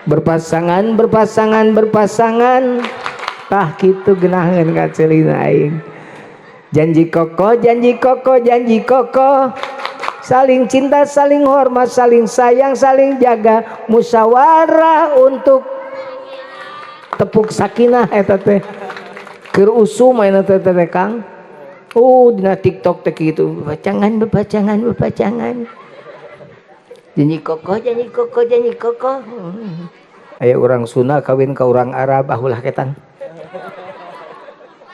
Berpasangan, berpasangan, berpasangan. Tah kitu geunaheun ka ceulina aing. Janji kokoh, janji kokoh, janji kokoh. Saling cinta, saling hormat, saling sayang, saling jaga. Musyawarah untuk tepuk sakinah eta teh. Keur usum ayeuna teh teh Kang. Oh, dina TikTok teh kitu, bebacangan, bebacangan, bebacangan. Janji kokoh, janji kokoh, janji kokoh. Aya urang Sunda kawin ka urang Arab, ah ulah ketang.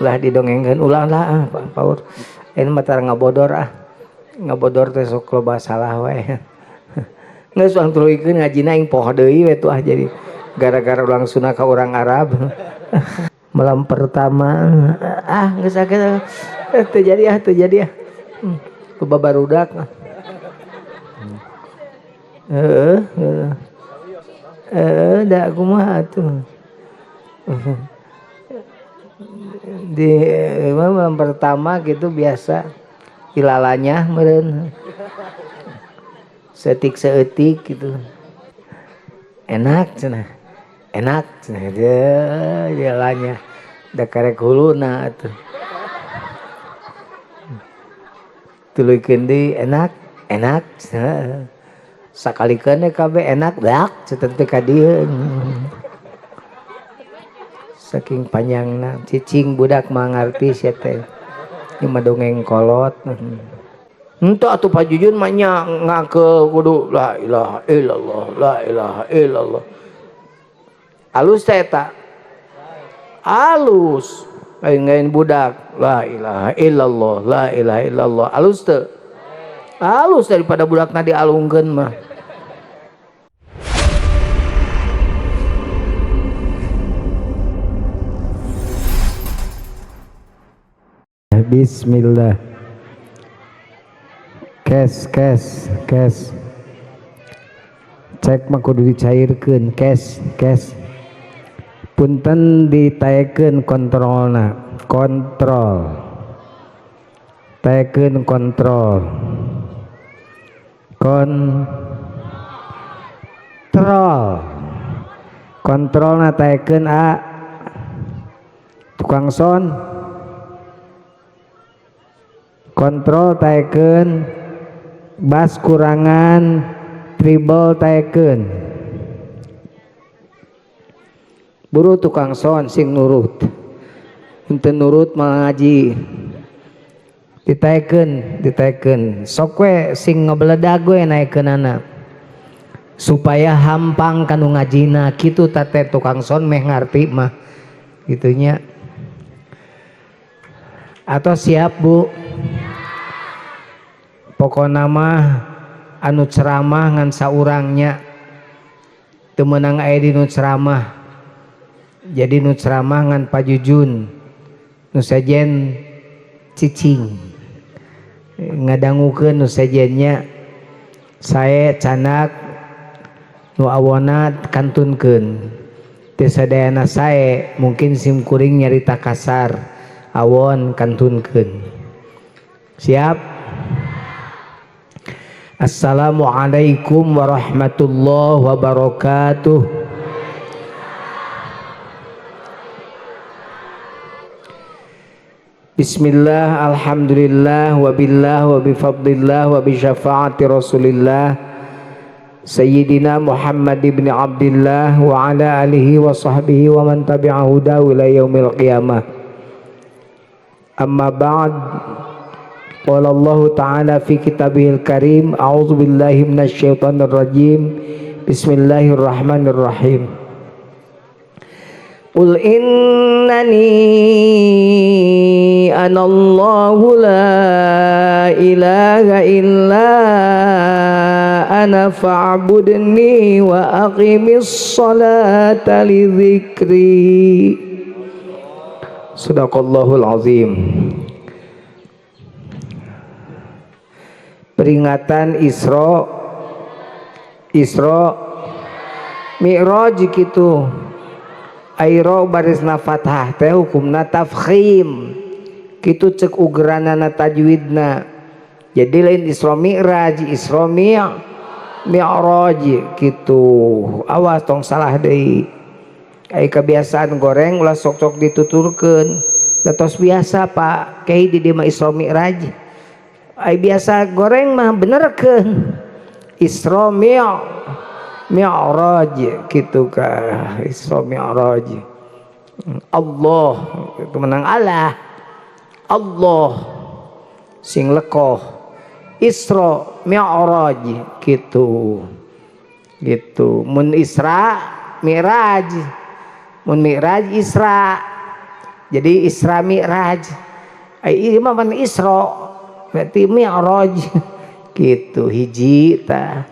Ulah didongengkeun, ulah lah ah, paur. Ini mah tara ngabodor ah. Ngabodor teh sok loba salah wae. Geus urang tuluykeun ngajina aing poho deui we tuh ah jadi gara-gara urang Sunda ka urang Arab. Malam pertama ah geus sakit teu jadi ah, teu jadi ah. Loba barudak. Heeh, heeh. Heeh, da kumaha atuh. Di malam pertama gitu biasa ilalanya meureun. Setik-seeutik gitu. Enak cenah. Enak cenah deui ilalanya. Da karek huluna atuh. Tuluykeun deui enak, enak cenah. Sakalikeun kabeh enak dak cenah teh ka dieu. Saking panjangna cicing budak mah ngarti sia teh. Ieu mah dongeng kolot. Henteu atuh Pak Jujun mah nya ngake kudu la ilaha illallah, la ilaha illallah. Alus teh eta. Alus. Lain budak la ilaha illallah, la ilaha illallah. Alus teu? Alus daripada budakna dialungkeun mah. Bismillah. Kes, kes, kes. Cek mah kudu dicairkeun, kes, kes. Punten ditaekeun kontrolna, kontrol. Taekeun kontrol. Kontrol. Kontrolna taekeun a. Tukang son. Kontrol taekeun, bas kurangan, tribal taekeun. Buru tukang son sing nurut. Henteu nurut mah ngaji. Ditaekeun, ditaekeun. Sok we sing ngebeledag we naekeunana. Supaya hampang kanu ngajina kitu tate tukang son meh ngarti mah. Gitunya. Atau siap Bu? Pokona mah anu ceramah ngan saurangnya teu meunang aya di nu ceramah. Jadi nu ceramah ngan pajujun, nu sejen cicing. Ngadangukeun nu sejennya sae canak nu awona kantunkeun. Teu sadayana sae mungkin sim kuring nyarita kasar awon kantunkeun. Siap? Assalamualaikum warahmatullahi wabarakatuh. Bismillah, alhamdulillah, wabillah, wabifadlillah, wabisyafaati rasulillah Sayyidina Muhammad ibn Abdillah wa ala alihi wa sahbihi wa man tabi'ahu ila yaumil qiyamah. Amma ba'd. Qala Allah ta'ala fi kitabihil karim, a'udzu billahi minasyaitonir rajim. Bismillahirrahmanirrahim. Qul innani anallahu la ilaha illa ana fa'budni wa aqimis salata li dzikri. Sadaqallahul azim. Peringatan Isra Isra Mi'raj kitu. Airo barisna fathah teh hukumna tafkhim. Kitu cek ugeranana tajwidna. Jadi lain Isra Mi'raj, Isra Mi'raj gitu. Awas tong salah deui. Ai kebiasaan goreng ulah sok-sok dituturkeun. Da tos biasa Pak Kiai di dieu mah Isra Mi'raj. Ai biasa goreng mah benerkeun. Isra Mi'raj gitu ka Isra Mi'raj. Allah itu menang Allah. Allah sing lekoh. Isra Mi'raj gitu. Gitu. Mun Isra Mi'raj. Mun Mi'raj Isra. Jadi Isra Mi'raj. Ai ieu mah mun Isra berarti Mi'raj. Gitu hiji tah.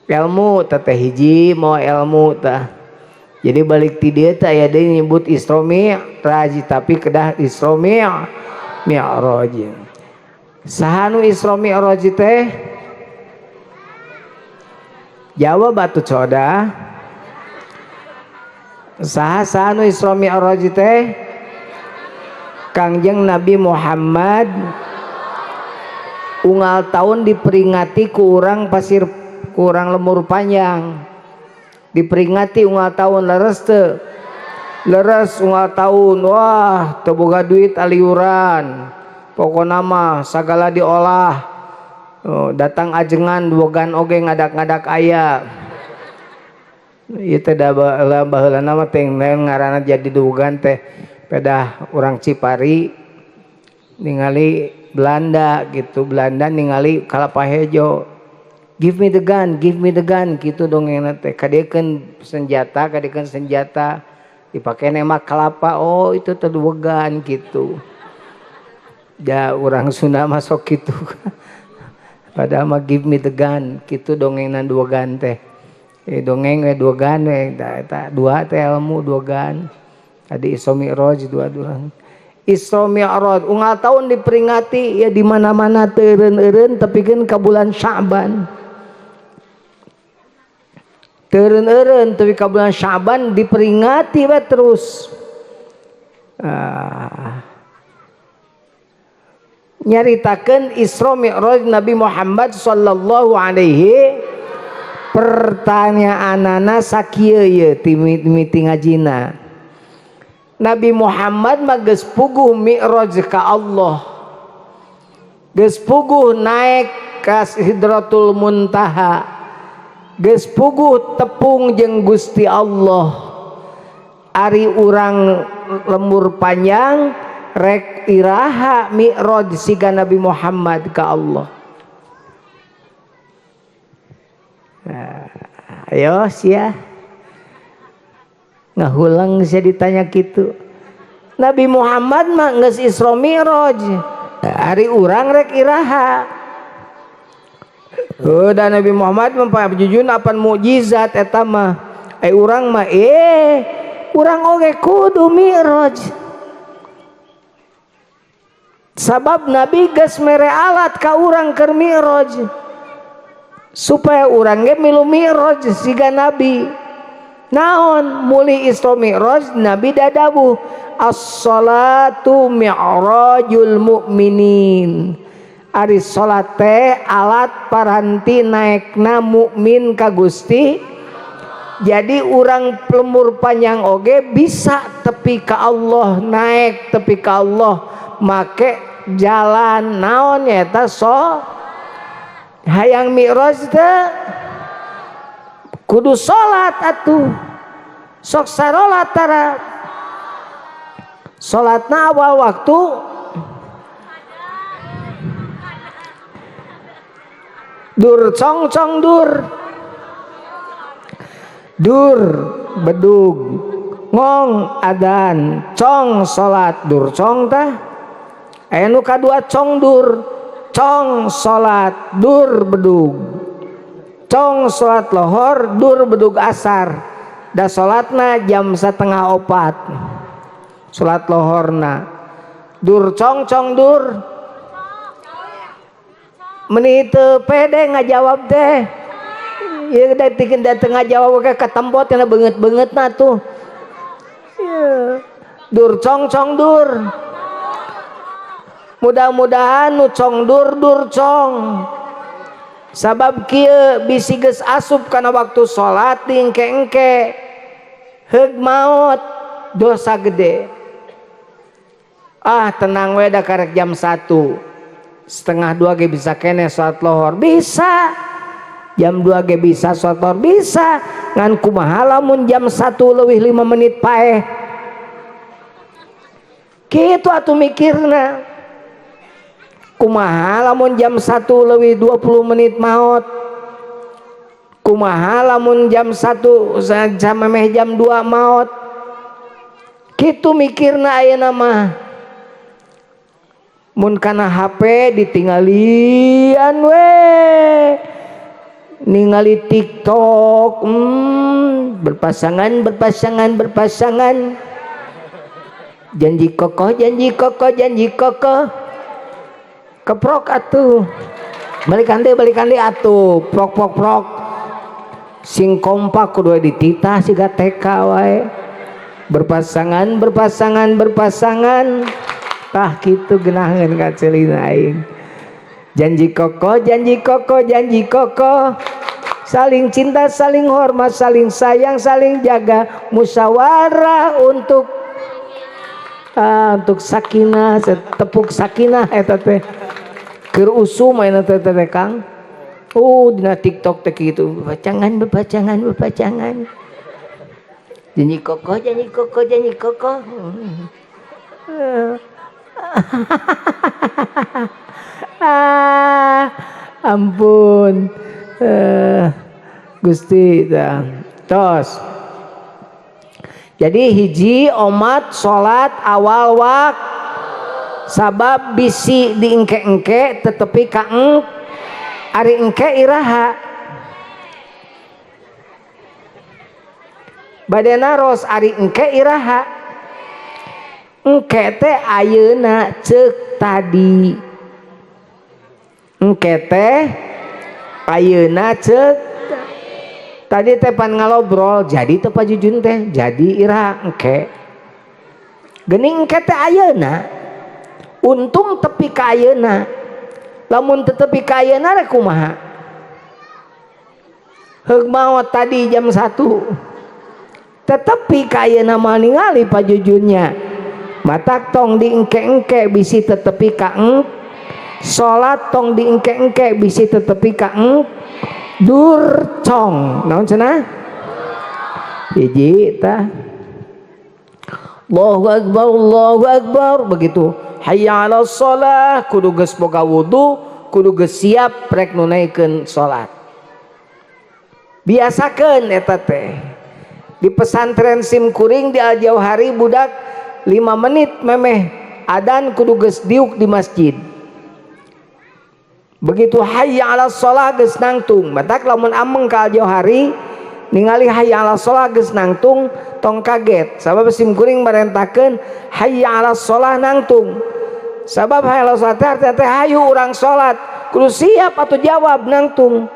Ilmu teh hiji mau ilmu tah. Jadi balik ti dieu teh aya deui nyebut Isra Mi'raj tapi kedah Isra Mi'raj. Saha nu Isra Mi'raj teh? Jawab atuh coda. Saha saha nu Isra Mi'raj teh? Kangjeng Nabi Muhammad. Unggal tahun diperingati ku urang pasir kurang lemur panjang. Diperingati unggal tahun leres teu? Leres unggal tahun. Wah, teu boga duit aliuran. Pokona mah sagala diolah. Oh, datang ajengan bogan oge ngadak-ngadak aya. Ieu teh da baheulana mah teh ngaranna jadi dugan teh pedah urang Cipari ningali Belanda gitu, Belanda ningali Kalapa Hejo. Give me the gun, give me the gun gitu dongengna teh. Kadiekeun senjata, kadiekeun senjata dipake nembak kelapa. Oh, itu teh duwegan gitu. Ja urang Sunda mah sok kitu. Padahal mah give me the gun gitu dongengna duwegan teh. Dongeng we duwegan we eta dua teh ilmu duwegan. Tadi Isra Mi'raj dua-dua. Isra Mi'raj unggal tahun diperingati ya di mana-mana teu eureun-eureun tepikeun ka bulan Sya'ban. Teu eureun-eureun tepi ka bulan Sya'ban diperingati we terus. Nyaritakeun Isra Mi'raj Nabi Muhammad sallallahu alaihi. Pertanyaanana sakieu ieu ti mimiti ngajina. Nabi Muhammad mah geus puguh mi'raj ka Allah. Geus puguh naik ka Sidratul Muntaha. Geus puguh tepung jeung Gusti Allah. Ari urang lembur panjang rek iraha mi'raj siga Nabi Muhammad ka Allah. Nah, ayo sia ngahulang sia ditanya kitu. Nabi Muhammad mah geus Isra Mi'raj. Ari urang rek iraha. Dan Nabi Muhammad mah jujun apan mukjizat eta mah. Urang mah urang oge kudu mi'raj. Sabab Nabi geus mere alat ka urang keur mi'raj. Supaya urang ge milu mi'raj siga Nabi. Naon muli Isra Mi'raj Nabi dadabuh as-salatu mi'rajul mu'minin. Ari salat teh alat paranti naekna mukmin ka Gusti. Jadi urang lembur panjang oge bisa tepi ka Allah, naek tepi ka Allah make jalan naon eta so hayang mi'raj teh kudu salat atuh. Sok sarolat tara. Salatna awal waktu dur cong cong dur. Dur bedug ngong adan cong salat dur cong tah. Aya nu kadua cong dur, cong salat dur bedug. Cong salat lohor dur bedug asar. Da salatna jam 3:30. Salat lohorna. Dur cong cong dur. Meni teu pede ngajawab teh. Ieu da tikeun da teu ngajawab ke katembot cenah beungeut-beungeutna tuh. Dur cong cong dur. Mudah-mudahan nu cong dur dur cong. Sabab kieu bisi geus asup kana waktu salat diengke-engke heug maot dosa gede. Ah tenang we da karek jam 1 setengah 2 ge bisa keneh salat lohor bisa, jam 2 ge bisa salat lohor bisa, ngan kumaha lamun jam 1 leuwih 5 menit paeh. Kitu atuh mikirna. Kumaha lamun jam 1 leuwih 20 menit maot, kumaha lamun jam 1 samemeh jam 2 maot. Kitu mikirna ayeuna mah. Mun kana HP ditinggalian we, ningali TikTok, berpasangan berpasangan berpasangan, janji kokoh janji kokoh janji kokoh, keprok atuh, balikan deui atuh, prok prok prok, sing kompak kudu dititah siga TK wae, berpasangan berpasangan berpasangan. Tah kitu geunaheun ka ceulina aing. Janji kokoh janji kokoh janji kokoh, saling cinta saling hormat saling sayang saling jaga, musyawarah untuk sakinah, tepuk sakinah eta teh. Keur usum ayeuna teh teh Kang. Dina TikTok teh kitu, bebacangan bebacangan bebacangan. Janji kokoh janji kokoh janji kokoh. Ah, ampun. Gusti tos. Jadi hiji omat salat awal waktu sabab bisi diengke-engke tetepi ka ari engke iraha. Bade naros ari engke iraha. Engke teh ayeuna ceuk tadi. Engke teh ayeuna ceuk tadi teh pan ngalobrol jadi teh pajujun teh jadi iraha engke. Geuning engke teh ayeuna. Untung tepi ka ayeuna. Lamun teu tepi ka ayeuna rek kumaha? Heug maot tadi jam 1. Tetepi ka ayeuna mah ningali pajujunnya. Matak tong diengke-engke bisi tetepi ka eng. Salat tong diengke-engke bisi tetepi ka eng. Durcong. Naon cenah? Hiji tah. Allahu akbar Allahu akbar begitu. Hayya 'alas shalah kudu geus boga wudu, kudu geus siap rek nunaikeun salat. Biasakeun eta teh. Di pesantren sim kuring di Al-Jauhari budak 5 menit memeh adan kudu geus diuk di masjid. Begitu hayya 'alas shalah geus nangtung. Matak lamun ameng ka Al-Jauhari ningali hayya 'alas shalah geus nangtung tong kaget. Sabab sim kuring marentakeun hayya 'alas shalah nangtung. Sabab hayya 'alas shalah teh teh hayu urang salat kudu siap atuh jawab nangtung.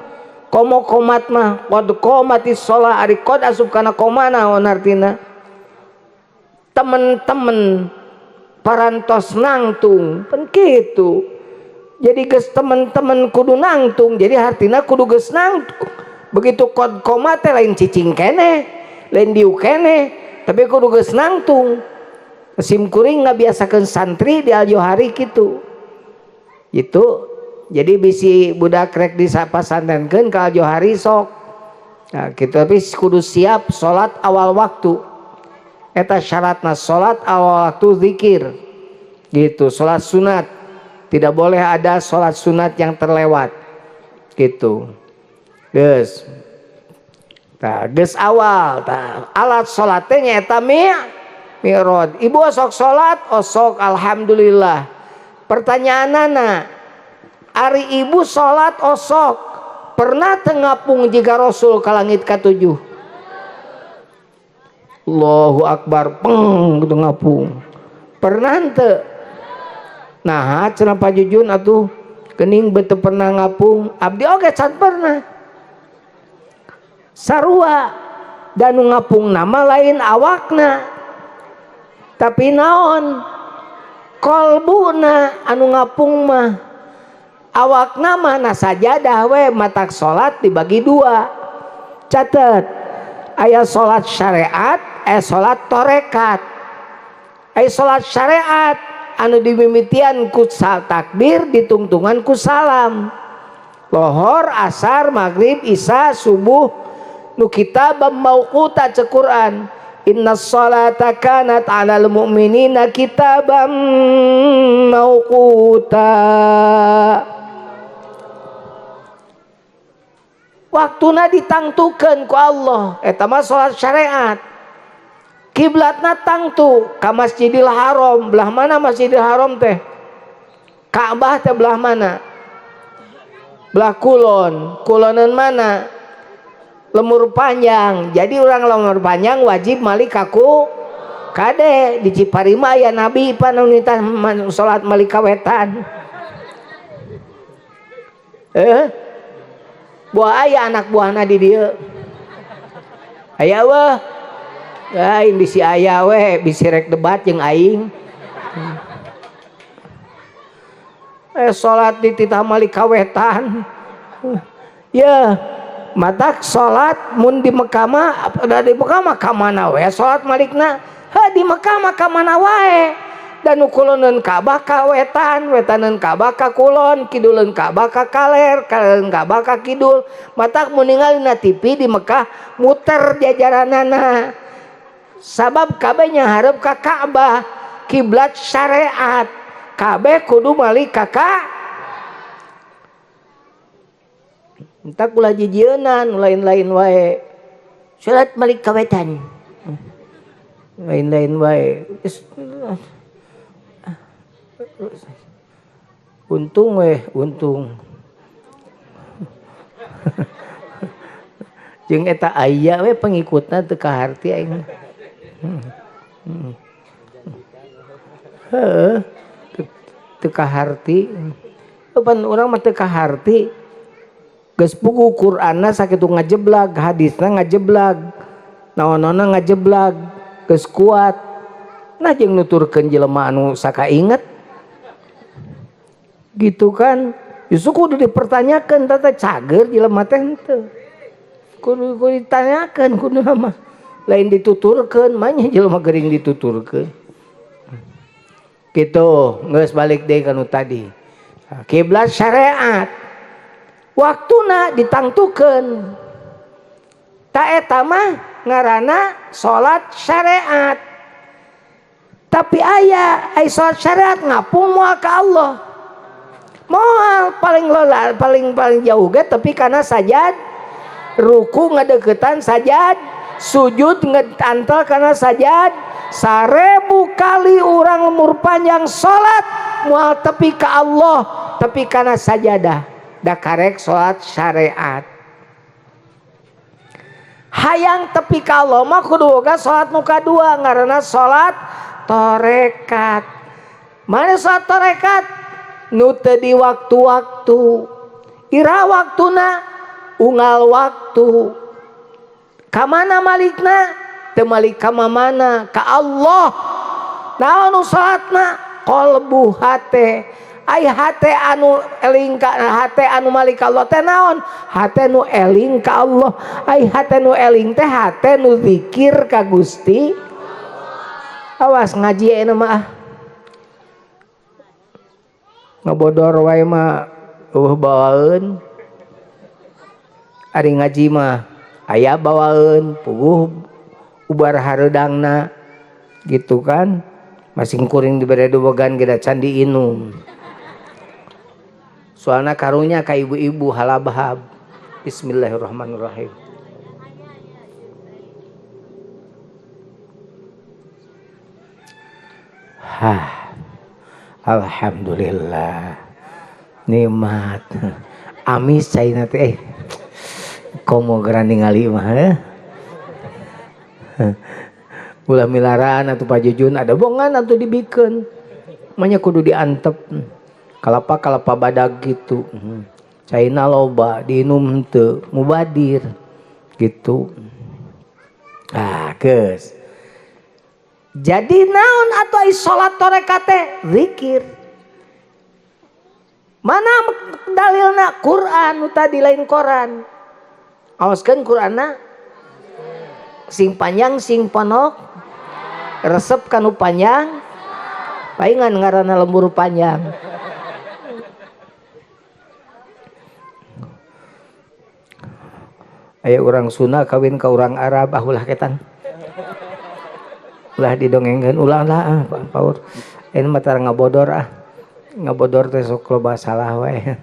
Komo komat mah qad qomatis shalah ari qad asup kana koma naon artina? Temen-temen parantos nangtung pen kitu. Jadi geus temen-temen kudu nangtung, jadi hartina kudu geus nangtung. Begitu qad qomat teh lain cicing keneh, lain diuk keneh, tapi kudu geus nangtung. Sim kuring ngabiasakeun santri di Al-Jauhari kitu. Gitu. Jadi bisi budak rek disapasantenkeun ka Al-Jauhari sok. Nah, kitu tapi kudu siap salat awal waktu. Eta syaratna salat awal waktu zikir. Gitu, salat sunat. Tidak boleh ada salat sunat yang terlewat. Gitu. Geus. Tah, geus awal tah. Alat salat teh nyaeta mi'raj. Ibu osok salat, osok alhamdulillah. Pertanyaanana, ari ibu salat osok pernah teu ngapung jiga Rasul ka langit ka-7? Allahu akbar, peng gitu ngapung. Pernah henteu? Nah, cenah pajujun atuh geuning beuteung pernah ngapung. Abdi oge can pernah. Sarua da nu ngapung nama lain awakna. Tapi naon? Kolbuna anu ngapung mah. Awakna mana sajadah we matak salat dibagi dua. Catet, aya salat syariat, aya salat tarekat. Aya salat syariat anu dimimitian ku takbir ditungtungan ku salam. Lohor, asar, maghrib, isya, subuh nu kitabam mauquta cek Quran. Inna sholata kanat 'alal mu'minina kitabam mauquta. Waktuna ditangtukeun ku Allah, eta mah salat syariat. Kiblatna tangtu ka Masjidil Haram, belah mana Masjidil Haram teh? Ka'bah teh belah mana? Belah kulon, kulonan mana? Lemur panjang. Jadi orang lemur panjang wajib malik kaku kade di Ciparima aya nabi panunita salat malik kawetan. Buah aya anak buahna di dieu. Aya weh. Aing bisi aya we, bisi rek debat jeung aing. Salat di titah malik kawetan. Ya, matak salat mun di Mekah mah, da di Mekah mah ka mana we salat malikna? Ha di Mekah mah ka mana wae. Dan nu kuloneun Ka'bah ka wetan, wetaneun Ka'bah ka kulon, kiduleun Ka'bah ka kaler, kalereun Ka'bah ka kidul. Matak mun ningali na TV di Mekah muter jajaranana. Sabab kabeh nya hareup ka Ka'bah, kiblat syariat. Kabeh kudu malik ka Ka'bah. Entak ulah jijienan, lain-lain wae. Salat malik ka wetan. Lain-lain wae. Untung weh, untung. Jeung eta aya we pengikutna teu kaharti aing. Heeh. Teu kaharti. Pan urang mah teu kaharti. Geus puguh Qur'anna sakitu ngajeblag, hadisna ngajeblag, naon-naonna ngajeblag, geus kuat. Nah jeung nuturkeun jelema anu sakainget. Gitu kan, justru kudu dipertanyakan tata cager jelema teh henteu. Kudu ditanyakeun kudu mah. Lain dituturkeun, mah nya jelema geuring dituturkeun. Gitu, geus balik deui ka nu tadi. Kiblat syariat. Waktuna ditangtukeun. Ta eta mah ngaranna salat syariat. Tapi aya ai salat syariat ngapung moal ka Allah. Moal paling lelah, paling jauh ge tapi karena sajad ruku ngadeukeutan sajad, sujud ngetantel karena sajad. 1000 kali urang lemur panjang salat moal tepi ka Allah tapi karena sajadah. Da karek salat syariat. Hayang tepi ka Allah mah kudu boga salat nu kadua ngaranna salat tarekat. Mana salat tarekat? Nu teu di waktu-waktu. Ira waktuna unggal waktu. Ka mana malikna? Teu malik ka mamana? Ka Allah. Naon nu salatna? Qalbu hate. Ai hate anu eling ka hate anu malik ka Allah teh naon? Hate nu eling ka Allah. Ai hate nu eling teh hate nu zikir ka Gusti. Awas ngaji ayeuna mah ah. Ngabodor wae mah eueuh bawaeun. Ari ngaji mah aya bawaeun, puguh ubar hareudangna gitu kan. Masing kuring dibere dubogan ge da can diinum. Soalna karunya ka ibu-ibu halabhab. Bismillahirrahmanirrahim. Hah. Alhamdulillah. Nikmat. Amis caina teh. Komo geura ningali mah heuh. Ulah milaraan atuh Pak Jujun ada bongan atuh dibikeun. Manya kudu diantep. Kalapa-kalapa badag gitu. Caina loba diinum henteu mubadir gitu. Ah, geus. Jadi naon atuh ai salat tarekat teh? Zikir. Mana dalilna? Quran nu tadi lain koran. Aoskeun Quranna sing panjang sing ponok, resep kanu panjang, paingan ngaranna lembur panjang. Aya urang Sunda kawin ka urang Arab, ah ulah ketang. Ulah didongengkeun ulah lah ah paur. Ini mah tara ngabodor ah. Ngabodor teh sok loba salah wae.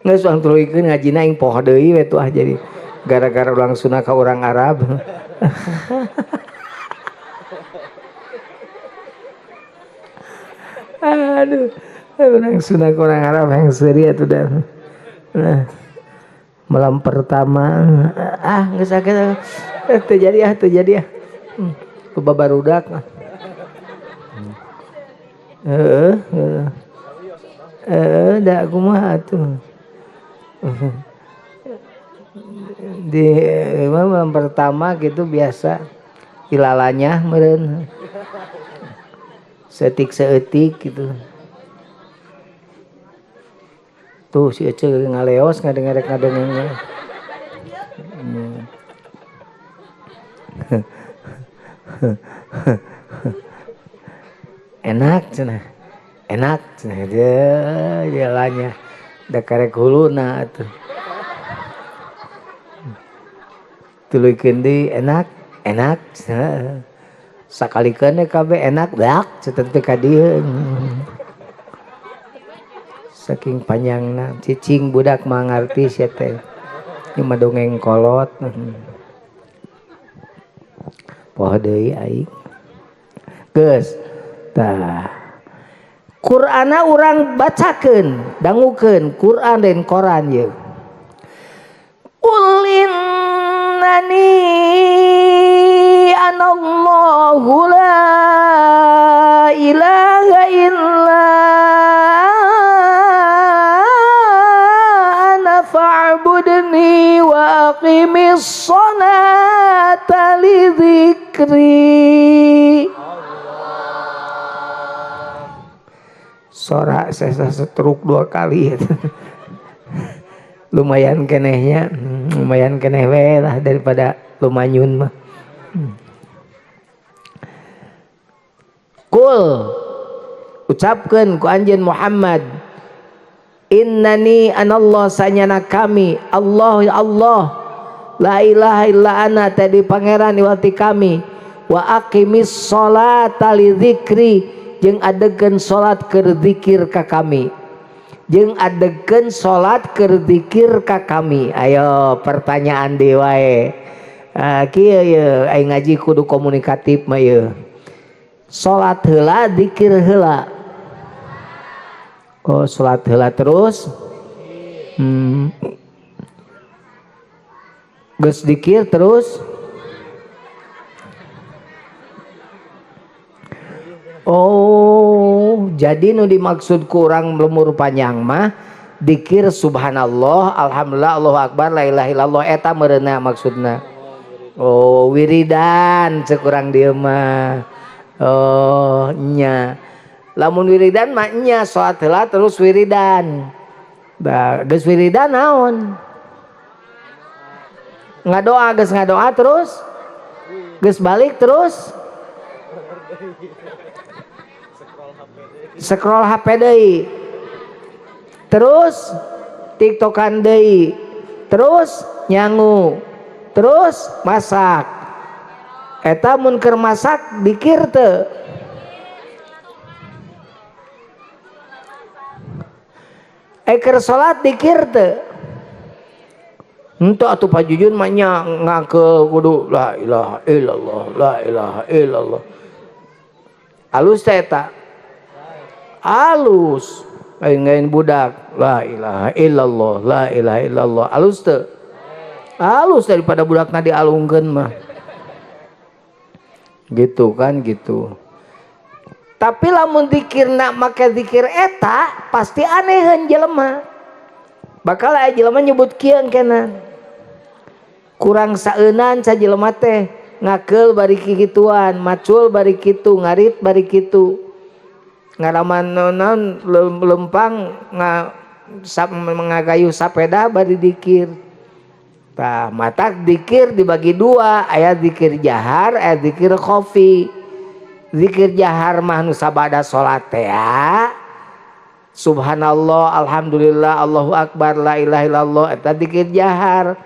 Geus urang tuluykeun ngajina aing poho deui we tuh ah jadi gara-gara urang Sunda ka urang Arab. Aduh, urang Sunda ka urang Arab yang seuri atuh dah. Nah, malam pertama ah geus sakit teu jadi ah teu jadi ah. Loba barudak. Heeh, heeh, da kumaha atuh. Di malam pertama gitu biasa ilalanya meureun. Setik-seeutik gitu. Tuh si Ece ngaleos ngadengarek ngadongengnya. Enak cenah. Enak cenah dia jalannya. Da karek huluna atuh. Tuluykeun deui enak, enak cenah. Sakalikeun we kabeh enak dak cenah teh ka dieu. Saking panjangna cicing budak mah ngarti sia teh. Ieu mah dongeng kolot. Poho deui aing. Geus tah. Qur'ana urang bacakeun, dangukeun Qur'an dan Koran ieu. Qul innani anallahu la ilaha illa ana fa'budni wa aqimis sholata li dzikri. Sora saya setruk 2 kali. Lumayan kenehnya, lumayan keneh we lah daripada lumanyun mah. Kul ucapkeun ku anjeun Muhammad, innani anallah sanyana kami Allah Allah la ilaha illa ana tadi pangeran iwati kami, wa aqimis sholata li dzikri jeung adegeun salat keur zikir ka kami, jeung adegeun salat keur zikir ka kami. Ayo pertanyaan deui wae. Kieu ye aing ngaji kudu komunikatif mah ye. Salat heula zikir heula. Oh salat heula terus. Geus zikir terus. Oh, jadi nu dimaksud kurang lemur panjang mah dikir subhanallah, alhamdulillah, Allahu akbar, la ilaha illallah eta meureunna maksudna. Oh, wiridan cek urang dieu mah. Oh, nya. Lamun wiridan mah nya salat heula terus wiridan. Bah, geus wiridan naon? Ngadoa geus ngadoa terus geus balik terus scroll HP deui. Terus TikTokan deui. Terus nyangu. Terus masak. Eta mun keur masak dikir teu? Keur salat dikir teu? Henteu atuh Pak Jujun mah nya ngake kudu la ilaha illallah, la ilaha illallah. Alus teh eta. Alus. Aing ngain budak la ilaha illallah, la ilaha illallah. Alus teu? Alus daripada budakna dialungkeun mah. Gitu kan gitu. Tapi lamun zikirna make zikir eta pasti aneheun jelema. Bakal aya jelema nyebut kieu engkena. Kurang saeunan sajelema teh ngakeul bari kikituan, macul bari kitu, ngarit bari kitu. Ngalaman naon lempang ngagayuh sapeda bari dikir. Tah matak dikir dibagi dua, aya dikir jahar, aya dikir khofi. Zikir jahar mah nu sabada salat teh. Subhanallah, alhamdulillah, Allahu akbar, la ilaha illallah, eta dikir jahar.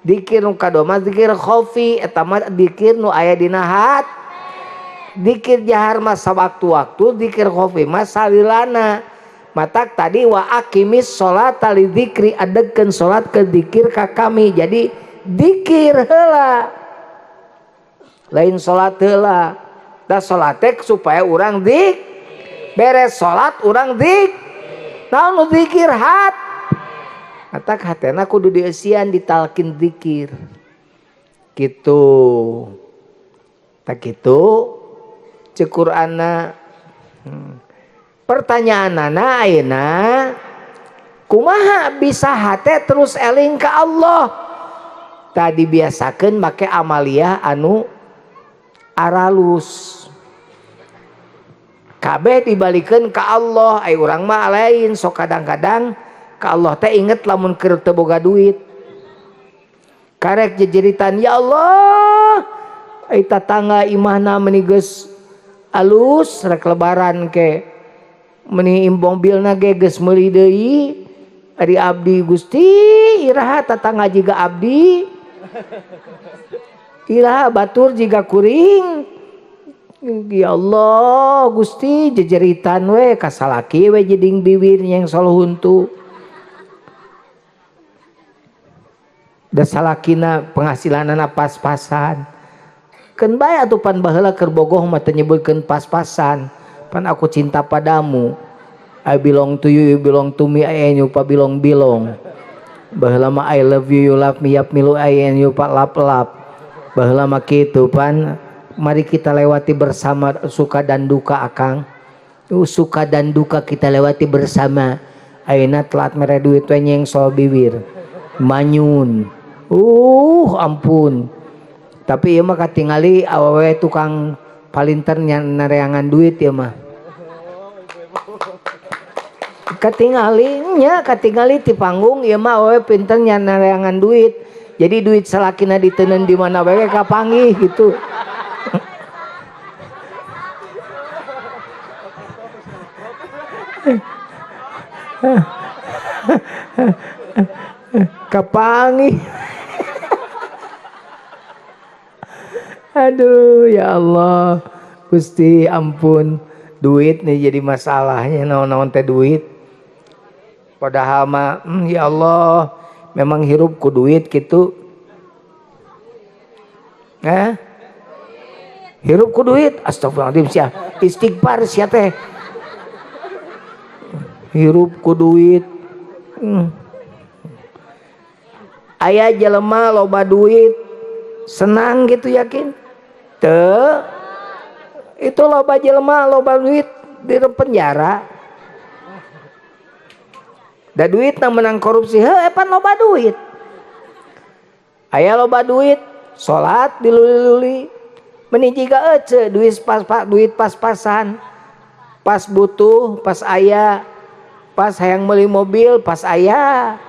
Dikir nu kadua mah dikir khofi, eta mah dikir nu aya dina hati. Dikir jahar mah sawaktu-waktu, dikir khofi mah salilana. Matak tadi wa aqimis sholata li dzikri, adegkeun salat ke dikir ka kami. Jadi dikir heula, lain salat heula. Da salat teh supaya urang dik beres salat urang dik naon nu zikir hat. Matak hatena kudu dieusian ditalkin zikir. Kitu. Tak kitu ceuk Qur'anna. Pertanyaanana ayeuna kumaha bisa hate terus eling ka Allah? Tadi biasakeun make amaliyah anu aralus. Kabeh dibalikeun ka Allah, ai urang mah lain sok kadang-kadang ka Allah teh inget lamun keur teu boga duit. Karek jejeritan, ya Allah, ai tatangga imahna meuni geus alus rek lebaran ke. Meni mobilna ge geus meuli deui, ari abdi Gusti iraha tatangga jiga abdi, iraha batur jiga kuring, ya Allah Gusti jejeritan we ka salaki we jeding biwir yang solo huntu, da salakina penghasilanana pas-pasan, keun bae atuh pan baheula keur bogoh mah teu nyebutkeun pas-pasan. Pan aku cinta padamu, I belong to you, you belong to me, I and you pa belong belong. Baheula mah I love you, you love me, yap milu I and you pa lap lap. Baheula mah kitu pan, mari kita lewati bersama suka dan duka akang. Suka dan duka kita lewati bersama. Ayeuna telat mere duit we nyengsol bibir. Manyun. Ampun. Tapi ieu mah katingali awewe tukang palinter nareangan duit ya mah. Katingali nya, katingali ti panggung ieu mah awewe pinter nareangan duit. Jadi duit salakina diteundeun di mana wae kapanggih gitu. Kapanggih. Aduh ya Allah Gusti ampun, duit nih jadi masalahnya, naon-naon teh duit. Padahal mah ya Allah memang hirup ku duit gitu. Hirup ku duit, astagfirullahaladzim sia, istighfar sia teh. Hirup ku duit. Aya jelema loba duit senang gitu yakin? Teu. Itu loba jelema loba duit di penjara. Da duitna menang korupsi, heuh pan loba duit. Aya loba duit, salat diluli-luli. Meni jiga ece duit pas duit pas-pasan. Pas butuh, pas aya, pas hayang meuli mobil, pas aya.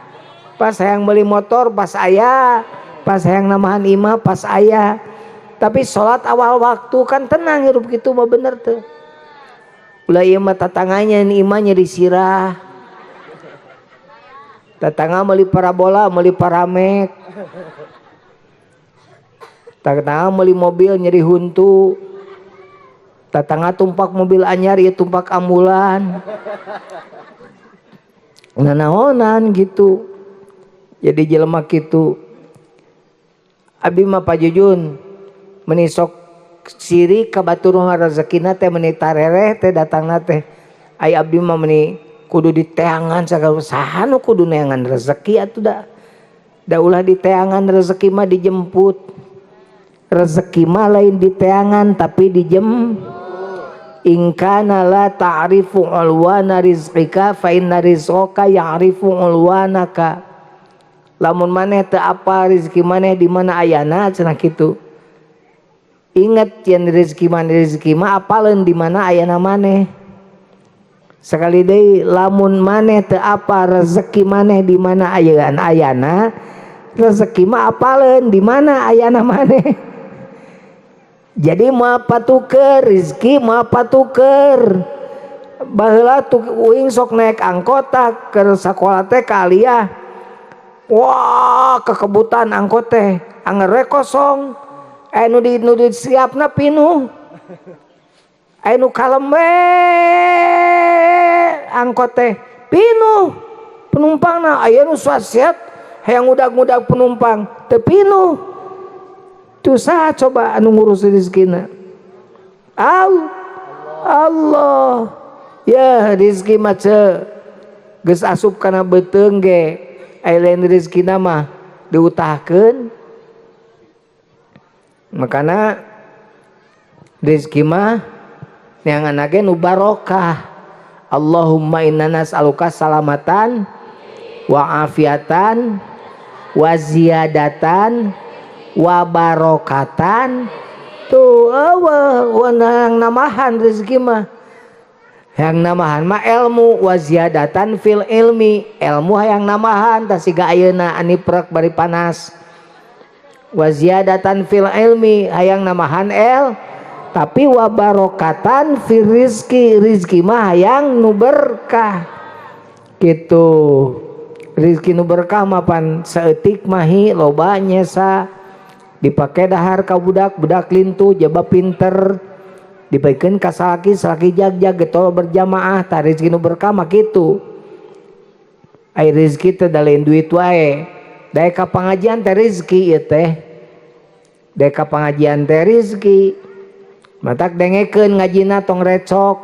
Pas hayang meuli motor, pas aya. Pas hayang namahan imah, pas aya. Tapi sholat awal waktu kan tenang hirup gitu mah bener tuh. Ulah ieu mah tatanganya ni imah nyeri sirah. Tatangga meuli parabola, meuli paramek. Tatangga meuli mobil nyeri huntu. Tatangga tumpak mobil anyar ieu tumpak ambulan. Nanaonan gitu. Jadi jelema kitu. Abdi mah Pak Jujun meni sok sirik ka batur mah rezekina teh meni tarereh teh datangna teh. Ai abdi mah meni kudu diteangan sagala saha nu kudu neangan rezeki atuh da. Da ulah diteangan rezeki mah dijemput. Rezeki mah lain diteangan tapi dijem. In kana la ta'rifu ulwana rizqika fa inna rizqaka ya'rifu ulwanaka. Lamun maneh teu apal rezeki maneh di mana ayana cenah kitu. Ingat yen rezeki maneh rezeki mah apaleun di mana ayana maneh. Sekali deui lamun maneh teu apa rezeki maneh di mana ayaan ayana, rezeki mah apaleun di mana ayana maneh. Jadi moal patuker rezeki moal patuker. Baheula tuh uing sok naik angkot tah keur sakola teh ka Aliyah. Wah, kekebutan angkot teh, anger we kosong. Aya nu di nu disiapna pinuh. Aya nu kalem we angkot teh pinuh penumpangna, aya nu suasiat hayang ngudag-ngudag penumpang teu pinuh. Tuh saha coba anu ngurus rezekina? Allah. Ya rezeki mah ce geus asup kana beuteung ge aya lain rezekina mah diutahkeun. Makana rezeki mah neangan ge nu barokah. Allahumma inna nas'aluka salamatan wa afiatan wa ziyadatan wa barokatan. Tuh eueuh yang namahan rezeki mah. Yang namahan mah ilmu wa ziyadatan fil ilmi. Ilmu hayang namahan tah siga ayeuna ani prek bari panas. Wa ziyadatan fil ilmi hayang namahan el, tapi wa barokatan fil rizki. Rizki mah hayang nu berkah gitu. Rizki nu berkah mah pan saeutik mahi loba nyesa dipake dahar ka budak, budak lintuh jaba pinter, dibaikeun ka salaki, salaki jag-jag getol berjamaah. Tah rezeki nu berkah mah kitu. Ai rezeki teh da lain duit wae, daek ka pangajian teh rezeki ieu teh, daek ka pangajian teh rezeki. Matak dengekeun ngajina tong recok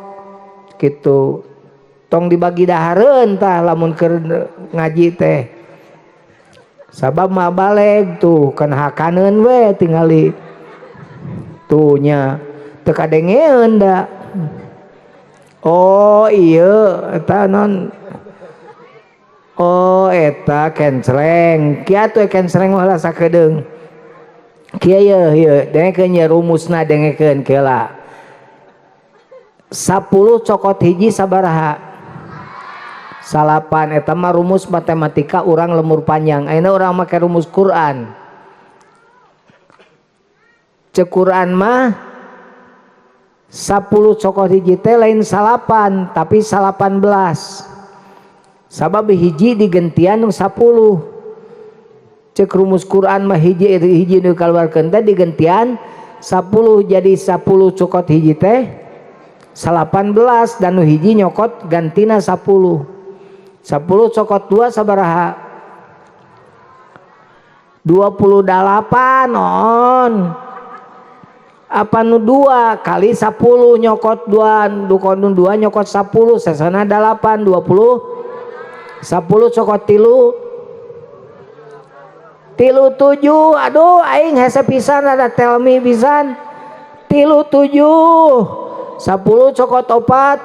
kitu, tong dibagi dahareun tah lamun keur ngaji teh, sabab mah baleg tuh kan hakaneun we tingali tuh nya teu kadengeun da. Oh iya eta non, oh eta kencleng kieu atuh kencleng mah lah sakedeung kieu ye ieu dengekeun ye rumusna, dengekeun keula. 10 cokot hiji sabaraha? 9. Eta mah rumus matematika urang lemur panjang. Ayeuna urang make rumus Quran. Cek Quran mah 10 cokot hiji teh lain 9 tapi 18. Sabab hiji digentian 10. Cek rumus Quran mah hiji hiji nu kaluarkeun teh digentian 10, jadi 10 cokot hiji teh 18 dan nu hiji nyokot gantina 10. 10 cokot 2 sabaraha? 28 on. Apa nu 2 kali 10 nyokot 2, nu 2 nyokot 10, sesana 8, 20. 10 cokot 3, 3 7. Aduh aing hese pisan ada telmi pisan. 3 7. 10 cokot 4,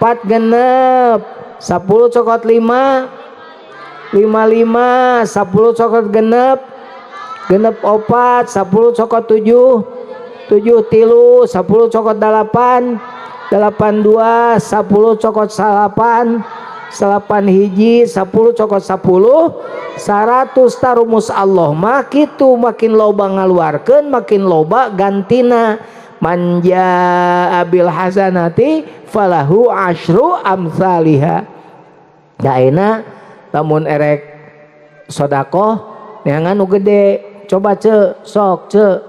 4 genep. 10 cokot 5, 5 5. 10 cokot genep, genep 4. 10 cokot 7, 7 3. 10 cokot 8, 8 2. 10 cokot 9, 9 hiji. 10 cokot 10, 100. Ta rumus Allah mah kitu, makin loba ngaluarkeun makin loba gantina. Man jaa bil hasanati falahu asyru amsaliha. Daena lamun erek sodakoh neangan nu gede, coba ce sok ce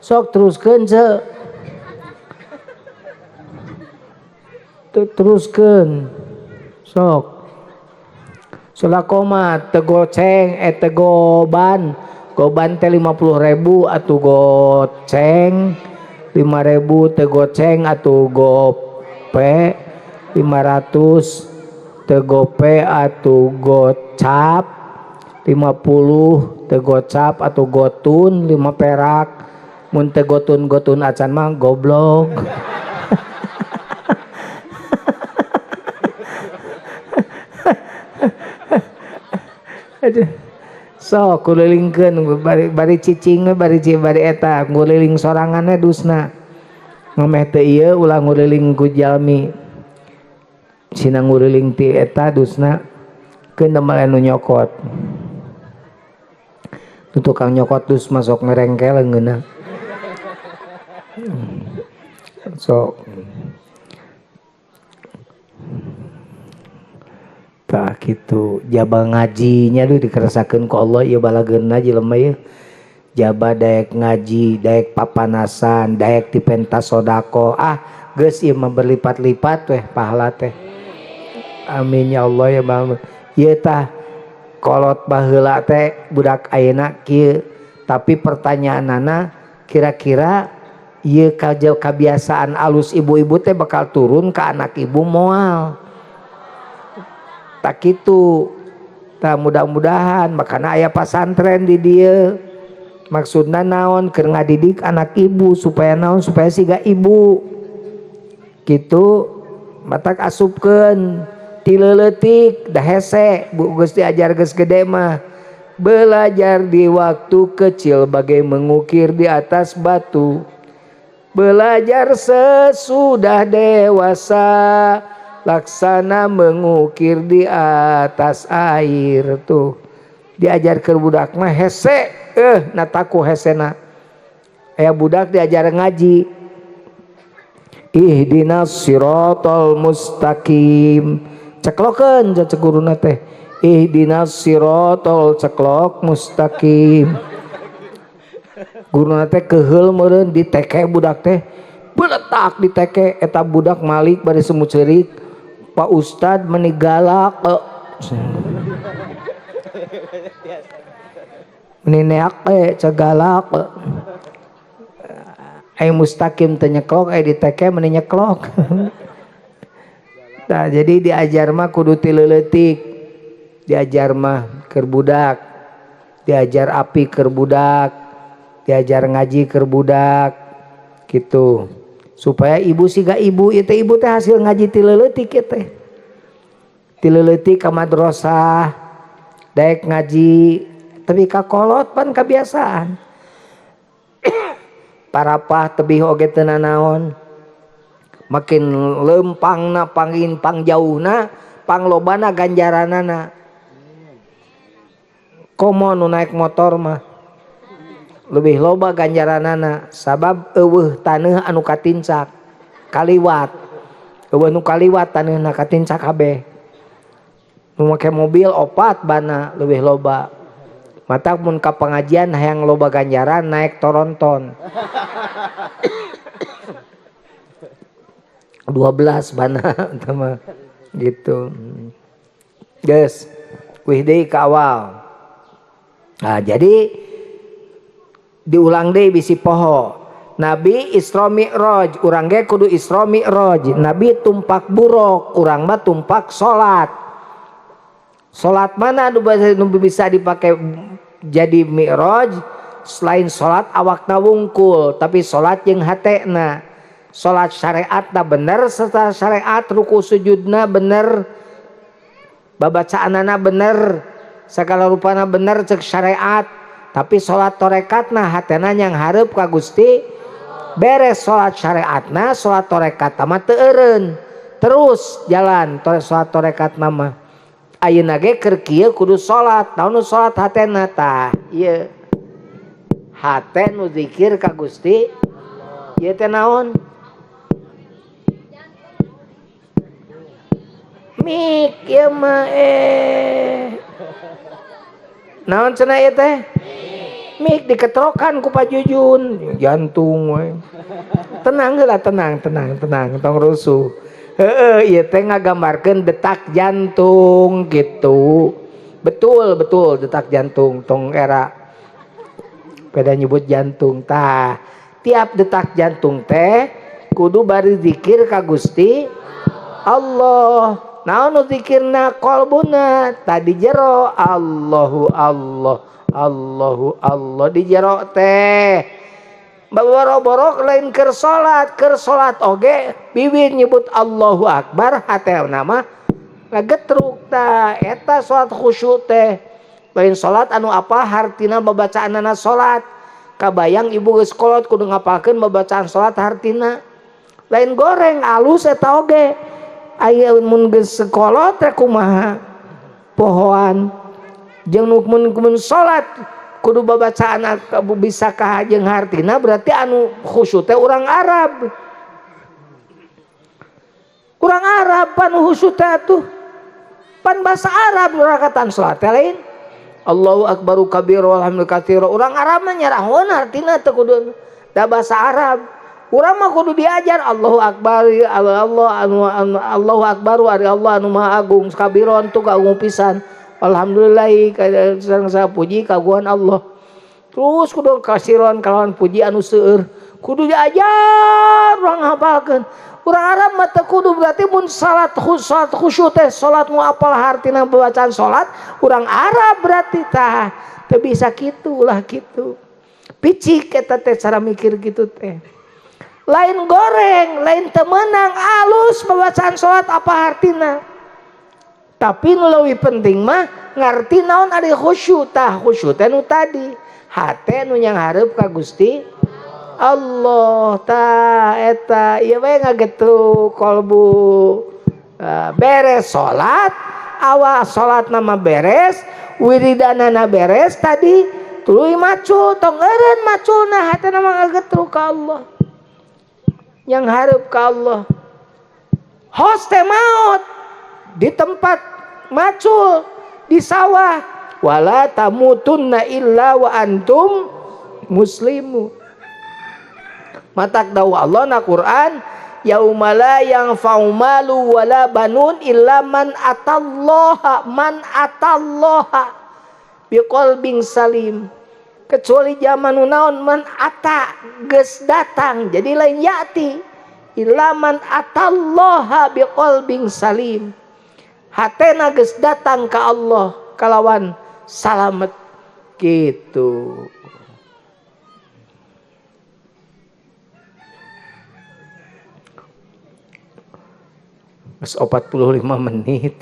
sok teruskeun ce teruskeun sok. Sodakoh mah teu goceng, teu goban. Goban teh 50.000 atuh goceng, 5.000 teu goceng atuh gope, 500 teu gope atuh gocap, 50 teu gocap atuh gotun 5 perak. Mun teu gotun-gotun acan mah goblok. Aduh. Sok kulilingkeun bari cicing we, bari bari eta nguliling sorangan we dusna. Ngameh teu ieu ulah nguliling ku jalmi. Sina nguriling ti eta dusna keun mah nu nyokot. Nu tukang nyokot dus masuk ngerengkel ngeunah. Sok tah kitu jaba ngajinya duh dikeresakeun ku Allah ieu balageunna jelema ieu. Jaba daek ngaji, daek papanasan, daek dipenta sodako. Ah, geus ieu mah berlipat-lipat weh pahala teh. Amin ya Allah ya Bang. Ieu tah kolot baheula teh budak ayeuna kieu. Tapi pertanyaanana kira-kira ieu kabiasaan alus ibu-ibu teh bakal turun ke anak ibu moal. Tak kitu. Tah mudah-mudahan makana aya pasantren di dieu. Maksudna naon keur ngadidik anak ibu supaya naon supaya siga ibu. Kitu matak asupkeun ti leuletik da hese bu geus diajar geus gede mah. Belajar di waktu kecil bagai mengukir di atas batu. Belajar sesudah dewasa laksana mengukir di atas air tuh. Diajar ke budak mah hese nataku hesena. Aya budak diajar ngaji. Ihdinas siratal mustaqim. Ceklokeun cek guruna teh. Ihdinas siratal ceklok mustaqim. Guruna teh keheul meureun diteke budak teh. Beletak diteke eta budak malik bari semu ceurik. Pak Ustad meni galak. Meni neak cegalak. Ai mustaqim teh nyeklok, ai diteke meni nyeklok. Nah, jadi diajar mah kudu ti leuletik. Diajar mah keur budak, diajar api keur budak, diajar ngaji keur budak gitu. Supaya ibu siga ibu, ieu teh ibu teh hasil ngaji ti leuletik ieu teh. Ti leuletik ka madrasah, daek ngaji, tapi ka kolot pan kebiasaan. Parapah tebih oge teu nanaon. Makin lempangna pangin pangjauhna, panglobana ganjaranana. Komo nu naik motor mah lebih loba ganjaranana sabab eueuh taneuh anu katincak kaliwat. Eueuh nu kaliwat taneuhna katincak kabeh. Nu make mobil opat bana leuwih loba. Matak mun ka pengajian hayang loba ganjaran naik toronton. 12 bana mah gitu. Geus, wih deui ka awal. Nah, jadi diulang deui bisi poho. Nabi Isra Mi'raj, urang ge kudu Isra Mi'raj. Nabi tumpak buruk, urang mah tumpak salat. Salat mana nu bisa dipakai jadi Mi'raj? Selain salat awakna wungkul, tapi salat jeung hatena. Salat syariatna bener serta syariat ruku sujudna bener, babacaanana bener, segala rupana bener cek syariat. Tapi salat torekatna hatena yang hareup ka Gusti. Beres salat syariatna, salat torekatna mah teu eureun. Terus jalan salat torekatna mah. Ayeuna ge keur kieu kudu salat. Naon nu salat hatena tah? Ieu. Hate nu zikir ka Gusti. Ieu teh naon? Mik ieu mah Naon cenah ieu teh? Mik diketrokan ku Pak Jujun, jantung we. Tenang heula, tenang, tenang, tenang, tong rusuh. Heeh, ieu teh ngagambarkeun detak jantung gitu. Betul, betul detak jantung tong era. Beda nyebut jantung tah. Tiap detak jantung teh kudu bari zikir ka Gusti Allah. Naon nu zikirna qalbuna tadi jero Allahu Allah Allahu Allah di jero teh. Boro-borok lain keur salat oge bibir nyebut Allahu Akbar hatena mah ngagetruk tah eta salat khusyuk teh. Lain salat anu apa hartina babacaanana salat. Kabayang ibu geus kolot kudu ngapalkeun babacaan salat hartina. Lain goreng alus eta oge. Aya mun geus sekolah teh kumaha pohoan jeung nu mun salat kudu babacaan bisa ka jeung hartina berarti anu khusyuk teh urang Arab. Urang Arab pan khusyuk teh atuh. Pan bahasa Arab rakatan salat teh lain. Allahu akbaru kabira walhamdulillah katsira. Urang Arab mah nyarahon hartina teh kudu da bahasa Arab. Urang mah kudu diajar Allahu akbar Allah anu Allahu akbar ari Allah anu maha agung kabiron tu kagung pisan. Alhamdulillah sareng puji kagungan Allah. Terus kudu kasiron kalawan puji anu seueur. Kudu diajar urang hafalkeun. Urang Arab mah teu kudu berarti mun salat khusyuk teh salat nu apal hartina bacaan salat urang Arab berarti tah teu bisa kitu ulah kitu. Picik eta teh cara mikir kitu teh. Lain goreng, lain temenang, alus pembacaan sholat apa artina. Tapi nu leuwih penting mah ngarti naon ari khusyuk tah khusyuk teh nu tadi. Hate nu nyanghareup ka Gusti Allah tah eta ieu we ngagetruk kolbu. Beres salat, awal salatna mah beres, wiridanana beres tadi, tuluy macul tong eureun maculna hatena mah ngagetruk ka Allah. Yang harap ke Allah. Hos teh maot di tempat macul di sawah wala tamutunna illa wa antum muslimun. Matak dawuh Allah na Quran yauma la yanfa'u malu wala banun illa man atallaha biqalbin salim. Kecuali zaman naon man ata geus datang jadi lain yati ilaman atallaha biqalbin salim hatena geus datang ka Allah kalawan salamet gitu. Geus 45 menit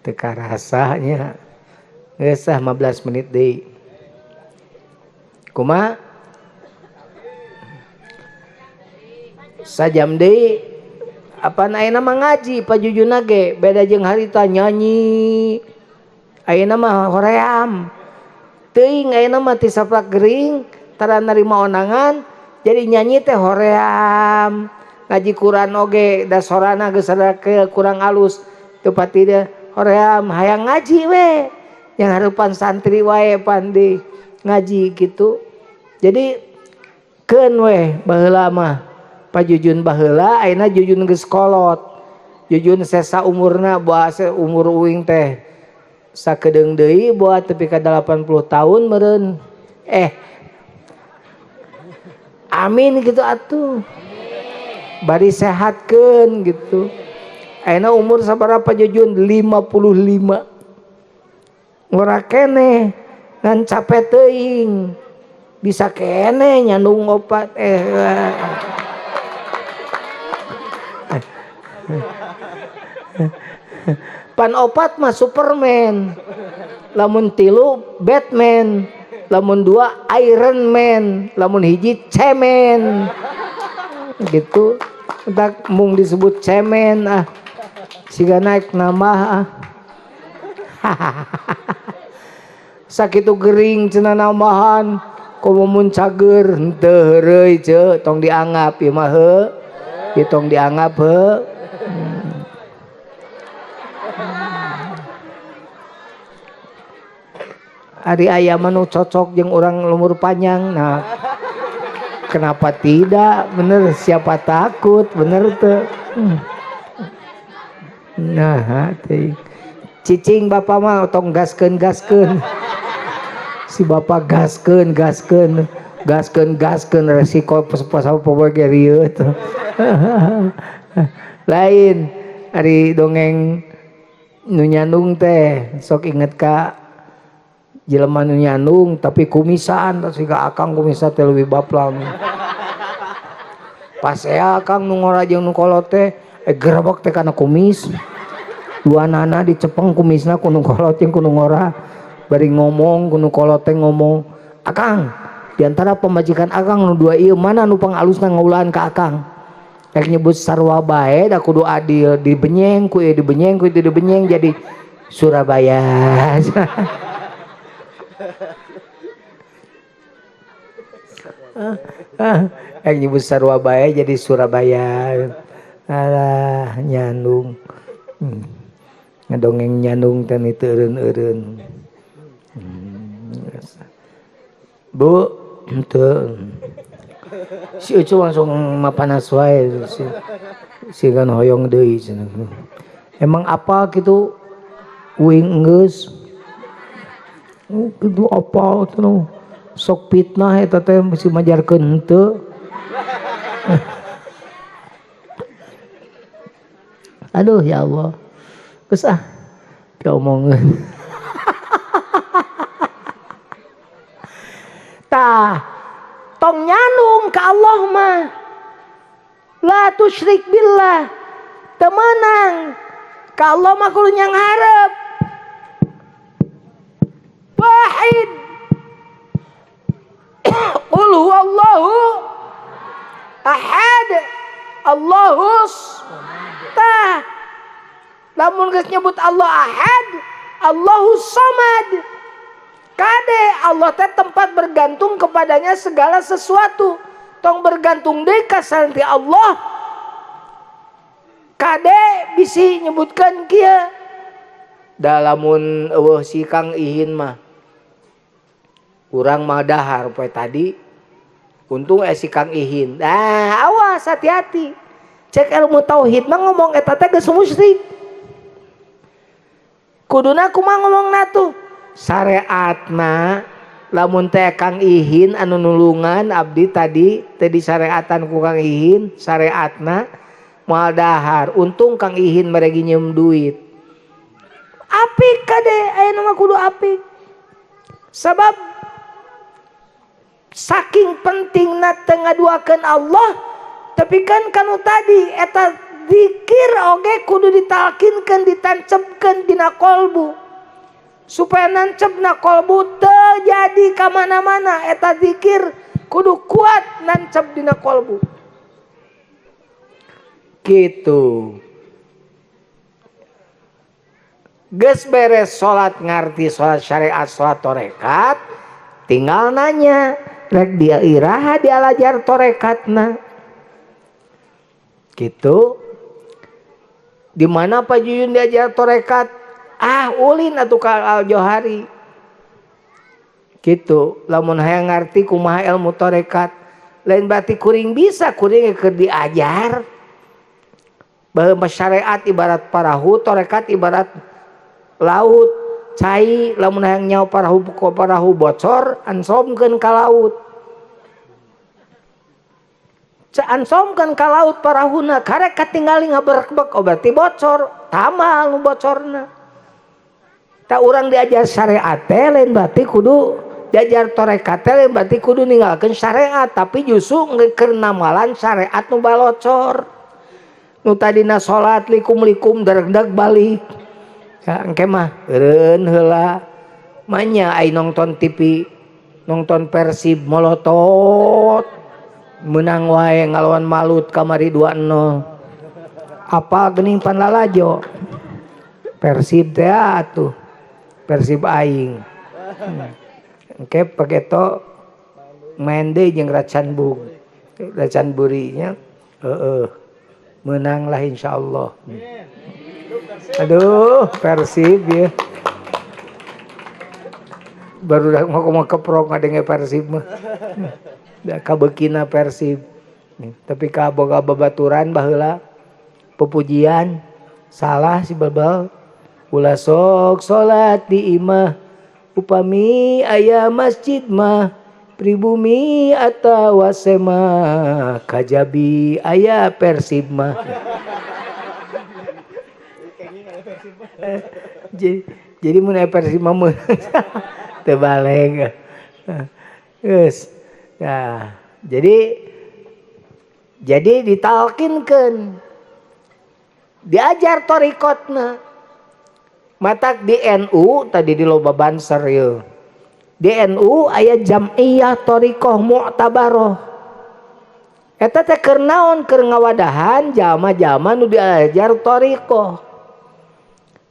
teu karasanya geus 15 menit deui. Kuma sajam deui apan ayeuna mah ngaji pajujuna ge beda jeung harita nyanyi ayeuna mah hoream teuing ayeuna mah ti saprak gering tara narima ondangan jadi nyanyi teh hoream ngaji Quran oge da sorana geus kurang alus teu pati dia hoream hayang ngaji we yang harupan santri wae pandi ngaji gitu. Jadi keun weh baheula mah pajujun baheula ayeuna jujun geus kolot. Jujun sesa umurna boa umur uing teh sakedeung deui boa tepi ka 80 tahun meureun. Amin gitu atuh. Bari sehatkeun gitu. Ayeuna umur sabaraha jujun 55. Ngora keneh ngan capek teuing bisa kene nyandung opat pan opat mah Superman lamun tilu Batman lamun dua Iron Man lamun hiji cemen gitu tak mung disebut cemen ah siga naik nambah ah. Sakitu gering cenah nambahan komo mun cager henteu heureuy ceu tong dianggap ieu mah heuh ieu tong dianggap heuh. Ari aya mah nu cocok jeung urang lumur panjang nah kenapa tidak bener siapa takut bener teu. Nah teuing cicing bapak mah tong gaskeun-gaskeun. Si bapak gaskeun gaskeun gaskeun gaskeun resiko pas poe ge rieut. Lain ari dongeng nu nyandung teh sok inget ka jelema nu nyandung tapi kumisan siga akang kumisa teh leuwih baplang. Pas ea akang nu ngora jeung nu kolot teh gerebek teh kana kumis. Dua nana dicepeng kumisna ku nu kolot jeung ku nu ngora. Bari ngomong ku nu kolot teh ngomong, "Akang, di antara pamajikan akang nu dua ieu mana nu pangalusna ngaulaan ka akang?" Rek nyebut sarua bae da kudu adil dibenyeng ku ieu dibenyeng ku itu dibenyeng jadi Surabaya. Rek nyebut sarua bae jadi Surabaya. Alah nyandung. Ngedongeng nyandung teh teu eureun-eureun. Bu, henteu. Si Ucu langsung mapanas wae si kan hoyong deui cenah. Emang apa kitu uing geus? Kitu apa cenah. Sok fitnah eta teh mesti majarkeun henteu. Aduh ya Allah. Geus ah diomongeun. Tah, tong nyanung ka Allah mah. La tusyrik billah. Teu meunang. Ka Allah mah kudu nyanghareup. Wahid. Qul huwallahu ahad. Allahus. Tah. Lamun geus nyebut Allah ahad, Allahus samad. Kade Allah teh tempat bergantung kepadanya segala sesuatu. Tong bergantung deui ka santi Allah. Kade bisi nyebutkeun kieu. Da lamun eueuh si Kang Ihin mah urang mah dahar poe tadi. Untung si Kang Ihin. Nah, awas hati-hati. Cek ilmu tauhid mah ngomong eta teh geus musyrik. Kuduna kumaha ngomongna tuh? Syariatna lamun teh Kang Ihin anu nulungan abdi tadi teh disyariatan ku Kang Ihin syariatna moal dahar untung Kang Ihin mere nginjem duit apik kade aya mah kudu apik sabab saking pentingna teu ngaduakeun Allah tapi kan kanu tadi eta zikir oge kudu ditalkinkeun ditancepkeun dina kolbu supaya nancep na kolbu terjadi kamana-mana eta zikir kudu kuat nancep dina kolbu gitu. Geus beres salat ngarti salat syariat salat torekat tinggal nanya rek dia iraha dialajar torekatna gitu. Di mana Pak Juyun diajar torekat? Ah ulin atuh ka Al Johari gitu. Lamun hayang ngarti kumaha ilmu torekat lain berarti kuring bisa kuring keur diajar bahwa syariat ibarat parahu torekat ibarat laut cai lamun hayang nyawa parahu parahu bocor ansomkeun ka laut ansomkeun ka laut parahuna karek katingali ngaberekbek oh berarti bocor tamal nu bocorna. Tak urang diajar syariat teh lain berarti kudu diajar torekat teh lain berarti kudu ninggalkeun syariat tapi justru keur namalan syariat nu balocor nu tadina salat likum-likum daregdag balik ya engke mah eureun heula manya ai nonton TV nonton Persib molotot menang wae ngalawan Malut kamari 2-0 apa geuning pan lalajo Persib teh atuh Persib aing. Engke pageto main deui jeung Racanbung. Racanburinya heeh. Menang lah insyaallah. Aduh, Persib ya. Baru dah mau keprok ngadenge Persib mah. Da kabeukina Persib. Tapi kaboga babaturan baheula pepujian salah si babal. Ulah sok salat di imah upami aya masjid mah pribumi atawa semah kajabi aya Persib mah. Jadi mun aya Persib mah teu baleg. Geus. Nah, jadi ditalkinkeun. Diajar torikotna. Matak di NU tadi di loba banser yeuh. Di NU aya jam'iyah thariqah mu'tabaroh. Eta teh keur naon? Keur ngawadahan jalma-jalma nu diajar thariqah.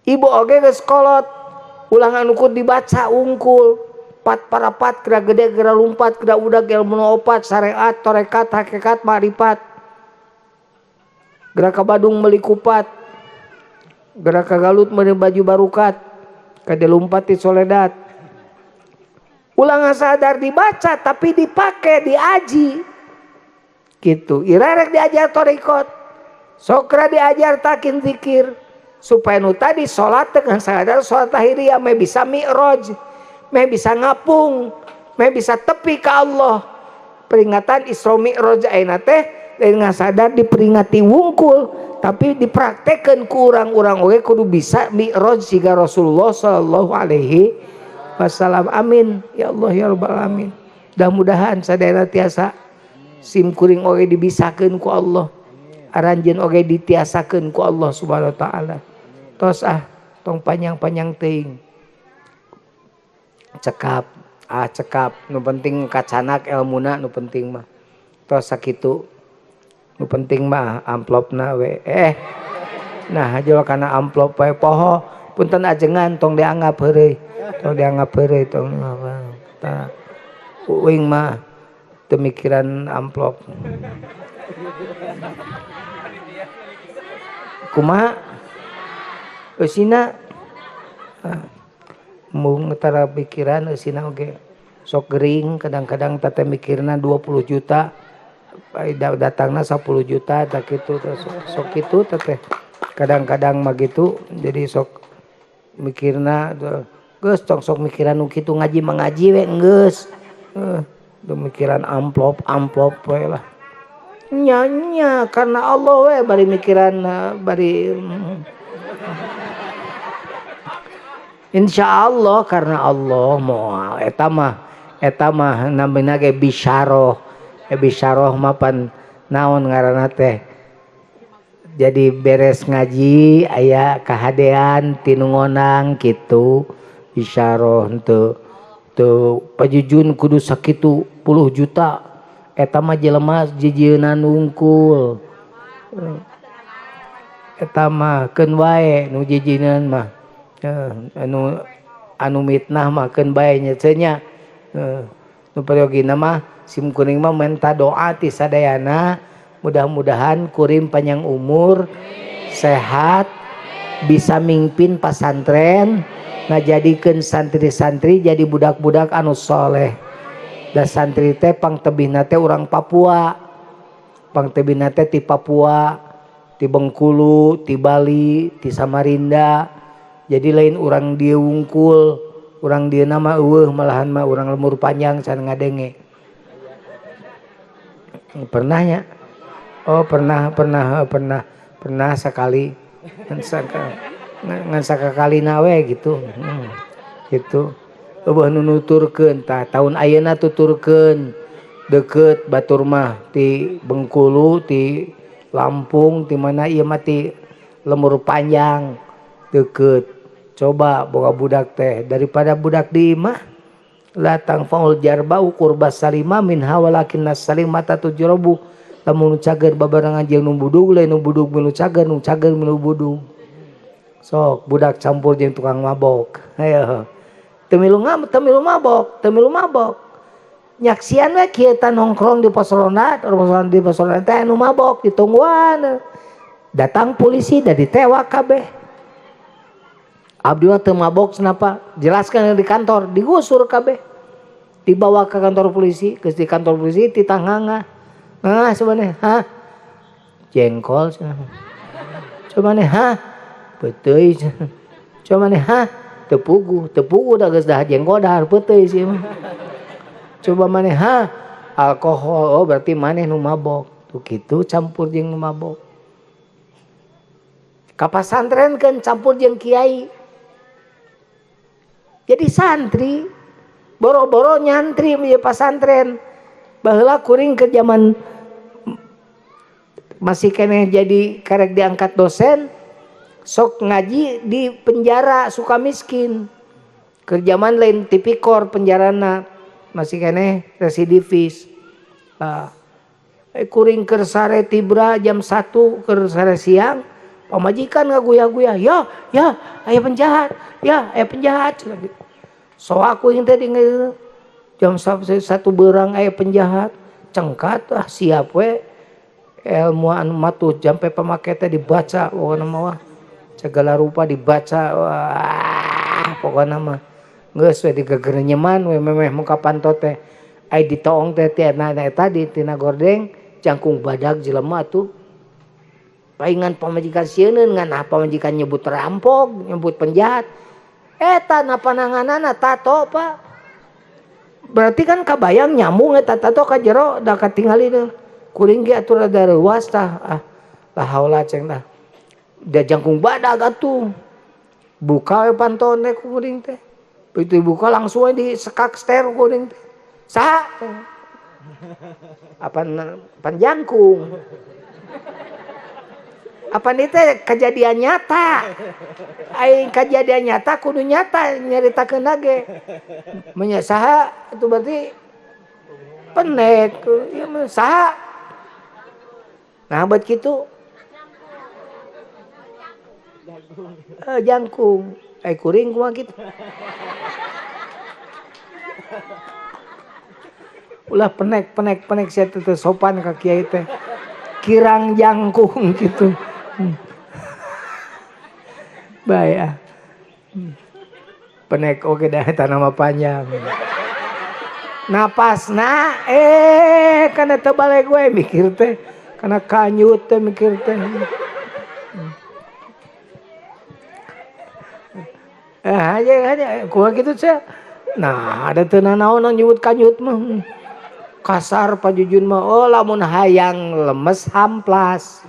Ibu oge geus kolot, ulah anu kur dibaca ungkul. Pat parapat geura gede geura lumpat geura udag ilmu opat syariat tarekat hakikat makrifat. Geura ka Badung meuli kupat. Geura ka Galut meuli baju barukat. Kade lumpat di Soledad. Ulah sadar dibaca tapi dipake diaji. Gitu. Ira rek diajar thariqat. Sokra diajar takin zikir supaya nu tadi salat dengan sadar salat tahiriyah meh bisa mi'raj, meh bisa ngapung, meh bisa tepi ka Allah. Peringatan Isra Mi'raj ayeuna teh dengan sadar diperingati wungkul tapi dipraktekeun ku urang-urang oge kudu bisa mi'raj siga Rasulullah sallallahu alaihi wasallam. Amin ya Allah ya rabbal alamin. Mudah-mudahan sadayana tiasa sim kuring oge dibisakeun ku Allah, aranjeun oge ditiasakeun ku Allah subhanahu wa taala. Tos ah, tong panjang-panjang teuing. Cekap, ah cekap, nu penting kacanak elmuna nu penting mah. Tos sakitu. Nu penting mah amplopna we. Nah jual kana amplop we poho. Punten ajengan tong dianggap heureuy. Tong dianggap heureuy tong apa. Uing mah pemikiran amplop. Kumaha? Eusina mung tara pikiran eusina oge sok gering kadang-kadang teh mikirna 20 juta datangna 10 juta tak kitu sok kitu teh kadang-kadang mah gitu jadi sok mikirna geus tong sok mikiran nu kitu ngaji mah ngaji we geus mikiran amplop amplop we lah nya karena Allah we bari mikiran bari insya Allah karena Allah moal eta mah namina ge bisyarah bisyarah mah pan naon ngaranna teh jadi beres ngaji aya kahadean tinu ngonang kitu bisyarah henteu teu pajujun kudu sakitu puluh juta eta mah jelema jijieunana wungkul eta mah keun wae nu jijieunana mah anu mitnah mah keun bae nya teu nya nu peryogi mah sim kuring mah menta doa ti sadayana mudah-mudahan kuring panjang umur sehat bisa mingpin pasantren ngajadikeun santri-santri jadi budak-budak anu soleh. Da santri teh pangtebihna teh urang Papua, pangtebihna teh ti Papua, ti Bengkulu, ti Bali, ti Samarinda. Jadi lain urang dieu wungkul, urang dieu mah eueuh malahan mah urang lemur panjang can ngadenge. Pernah nya? Oh pernah sekali. Ngan sakakalina we gitu. Gitu. Eueuh nu nuturkeun tah taun ayeuna tuturkeun deukeut batur mah ti Bengkulu, ti Lampung, ti mana ieu mah ti Lemur Panjang deukeut. Coba boga budak teh daripada budak di imah la tangfaul jarba ukur basalima minha walakinna salimata tujrabu. Lamun cager babarengan jeung nu budug lain nu budug nu cager nu cager nu budug. Sok budak campur jeung tukang mabok. Hayo. Teu milu mabok, teu milu mabok. Nyaksian we kieu tah nongkrong di pos ronda, di pos ronda teh anu mabok ditungguan. Datang polisi da ditewak kabeh. Abdi mah teu mabok kenapa? Jelaskan di kantor, digusur kabeh. Dibawa ke kantor polisi, geus di kantor polisi ditanganga. Ngangah sebenarnya, hah? Jengkol cenah. Coba nih, hah? Peuteuy cenah. Coba nih, hah? Teu puguh da geus dahar jengkol dahar peuteuy sih mah. Coba maneh, hah? Alkohol, oh berarti maneh nu mabok. Tuh kitu campur jeung nu mabok. Ka pasantren keun campur jeung kiai. Jadi santri, boro-boro nyantri ieu pasantren. Baheula kuring ke zaman masih keneh jadi karek diangkat dosen, sok ngaji di penjara Sukamiskin. Ke zaman lain tipikor penjarana masih keneh residivis. Kuring keur sare tibra jam 1 keur sare siang pamajikan ngaguyah-guyah ya ya aya penjahat ya aya penjahat soak kuring teh di jam 1 beurang aya penjahat cengkat ah siap we ilmu anu matuh jampe pamake teh dibaca pokona mah wah segala rupa dibaca wah pokona mah geus we digegerenyeman we memeh muka panto teh ai ditoong teh tina eta di tina gordeng jangkung badag jelema atuh paingan pamajikan sieun ngan pamajikan nyebut rampok nyebut penjahat eta na pananganana tato Pak berarti kan kabayang nyambung eta tato ka jero da katingali kuring ge atuh rada reuas tah ah la haula ceng tah da jangkung badag atuh buka we pantone kuring teh begitu dibuka langsung we disekak ster kuring teh saha apa panjangkung apa ini teh kejadian nyata aing kejadian nyata kudu nyata nyaritakeun ge nya saha itu berarti penek ieu mah saha nah buat kitu jangkung ai kuring kumaha kitu ulah penek penek penek sia teh sopan ka kiai teh kirang jangkung gitu. Bae ah. Penek oge da eta nama panjang. Napasna kana teu baleg we mikir teh, kana kanyut teh mikir teh. Aja aja kumaha kitu sia. Nah, ada teu nanaon nyebut kanyut mah. Kasar Pak Jujun mah oh lamun hayang lemes hamplas.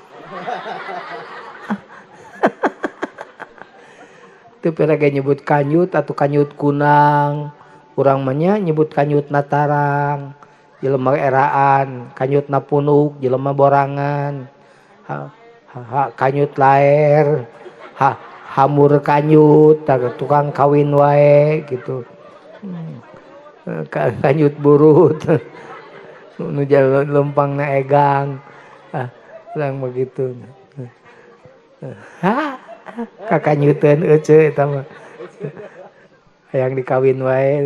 Teu pira ge nyebut kanyut atau kanyut kunang. Urang mah nya nyebut kanyut natarang, jelema eraan, kanyut napunuk, jelema borangan. Ha, ha kanyut laer, ha hamur kanyut, tukang kawin wae gitu. Kanyut burut. Nu jalan lempang na egang. Ah, urang begitu. Ha, kakanyuteun euceu eta mah. Hayang dikawin wae.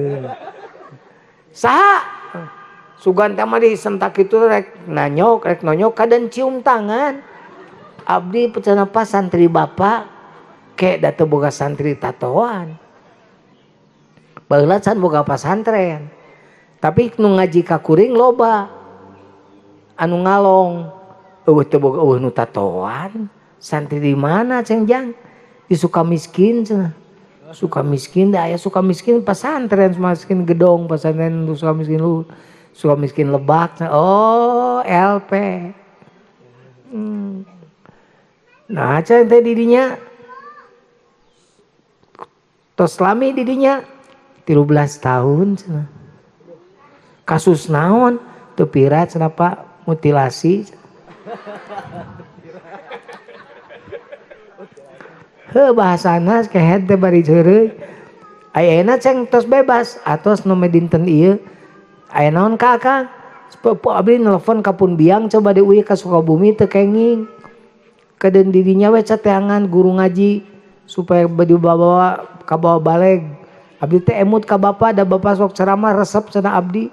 Saha? Sugan teh mah disentak kitu rek nanyok, rek nonyok kaden cium tangan. Abdi cenah pas santri bapak ke da teu boga santri tatoan. Baheula can boga pasantren. Tapi nu ngaji ka kuring loba anu ngalong eueuh teu boga eueuh nu tatoan santri di mana ceng jang di Sukamiskin cenah Sukamiskin da aya Sukamiskin pasantren Sukamiskin gedong pasantren Sukamiskin lu Sukamiskin Lebak oh LP Nah ceng teh didinya tos lami didinya 13 tahun cenah. Kasus naon teu pira cenah Pak mutilasi. Heuh bahasana kehed teh bari heureuy. Ayeuna ceng tos bebas atos nu dinten ieu. Aya naon ka Akang? Abdi nelpon ka pun biang coba di uih ka Sukabumi teu kenging. Kedeun didinya we cateangan guru ngaji supaya dibawa ka bawa baleg. Abdi teh emut ka bapa da bapa sok ceramah resep cenah abdi.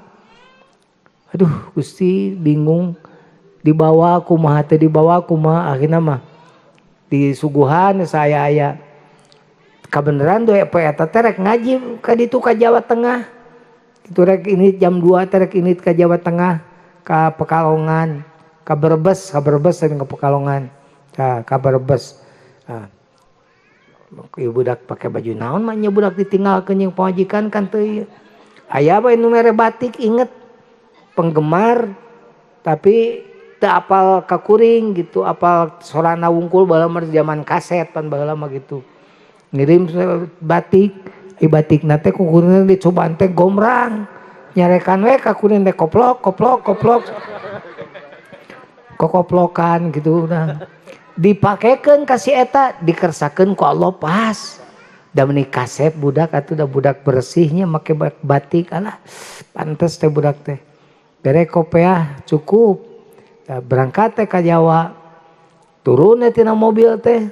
Aduh Gusti bingung dibawa kumaha teu dibawa kumaha akhirna mah disuguhan saya aya kabeneran deui poe eta teh rek ngaji ka ditu ka Jawa Tengah kitu rek ini jam 2 teh rek ini ka Jawa Tengah ka Pekalongan ka Brebes ka Pekalongan ka Brebes nah, ieu budak pake baju naon mah nya budak ditinggalkeun jeung pamajikan kan teu ieu aya bae nu mere batik inget penggemar tapi teu apal ka kuring gitu apal sorana wungkul baheula mah zaman kaset pan baheula mah gitu ngirim batik i batikna teh ku kuring dicobaan teh gomrang nyarekan we ka kuring teh koplok koplok koplok kokoplokan gitu nah dipakekeun ka si eta dikersakeun ku Allah pas da meuni kasep budak atuh da budak bersihnya make batik alah pantes teh budak teh bere kopeah cukup Tah berangkat teh ka Jawa. Turun tina mobil teh.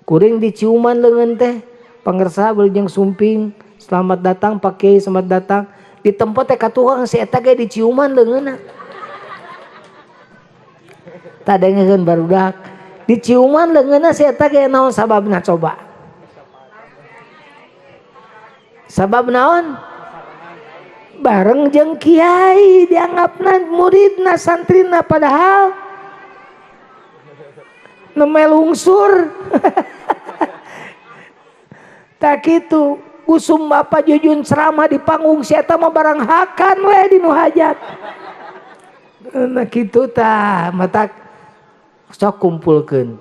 Kuring diciuman leungeun teh. Pangersa beli jeung sumping. Selamat datang Pak Kiai, selamat datang. Di tempat teh ka tukang si eta ge diciuman leungeunna. Tah dengekeun barudak. Diciuman leungeunna si eta ge naon sababna coba? Sabab naon? Bareng jeung kiai dianggapna muridna santrina padahal neme lungsur. Tak kitu usum Bapak Jujun ceramah di panggung si eta mah barang hakan we di nu hajat. Nah kitu tah matak sok kumpulkeun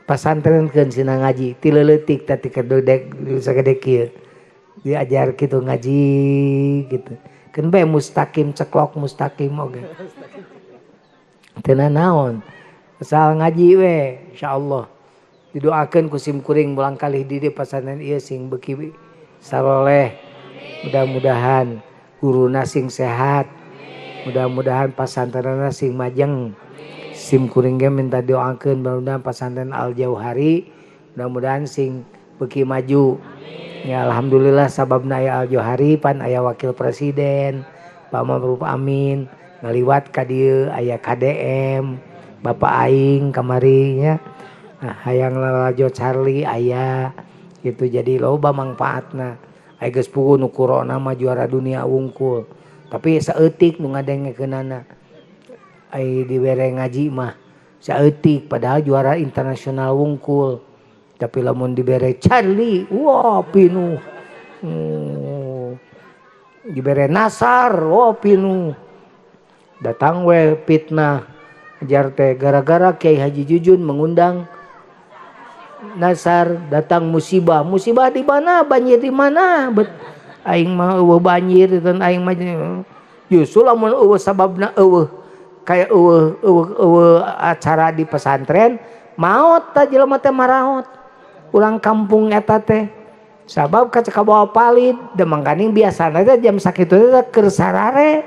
pasantrenkeun sina ngaji ti leutik tah ti kedodek sagede kieu. Diajar gitu ngaji gitu. Keun bae mustaqim ceklok mustaqim oge. Teu naon. Asal ngaji we insyaallah. Didoakeun ku sim kuring mulang kalih di dieu pasantren ieu sing beuki saroleh. Mudah-mudahan guruna sing sehat. Mudah-mudahan pasantrenna sing majeng. Sim kuring ge minta doakeun mudah-mudahan pasantren Al Jauhari mudah-mudahan sing beuki maju. Ya alhamdulillah sababna aya Al Jauhari pan aya wakil presiden Pak Ma'ruf Amin ngaliwat ka dieu aya KDM Bapak aing kamari nya. Nah, hayang lalajo Charlie aya gitu jadi loba mangfaatna. Aya geus puguh nu corona mah juara dunia wungkul. Tapi saeutik nu ngadengekeunana. Ai dibere ngaji mah saeutik padahal juara internasional wungkul. Tapi lamun dibere Charlie, wah pinuh. Dibere Nasar, wah pinuh. Datang we fitnah. Ajar teh gara-gara Kiai Haji Jujun mengundang Nasar, datang musibah. Musibah di mana? Banjir di mana? Bet aing mah eueuh banjir dan aing mah justru lamun eueuh sababna eueuh kayak eueuh eueuh eueuh acara di pesantren maot tah jelema teh maraot. Urang kampung eta teh sabab kaca kabawa palid da mangkaning biasana teh jam sakitu teh keur sarare.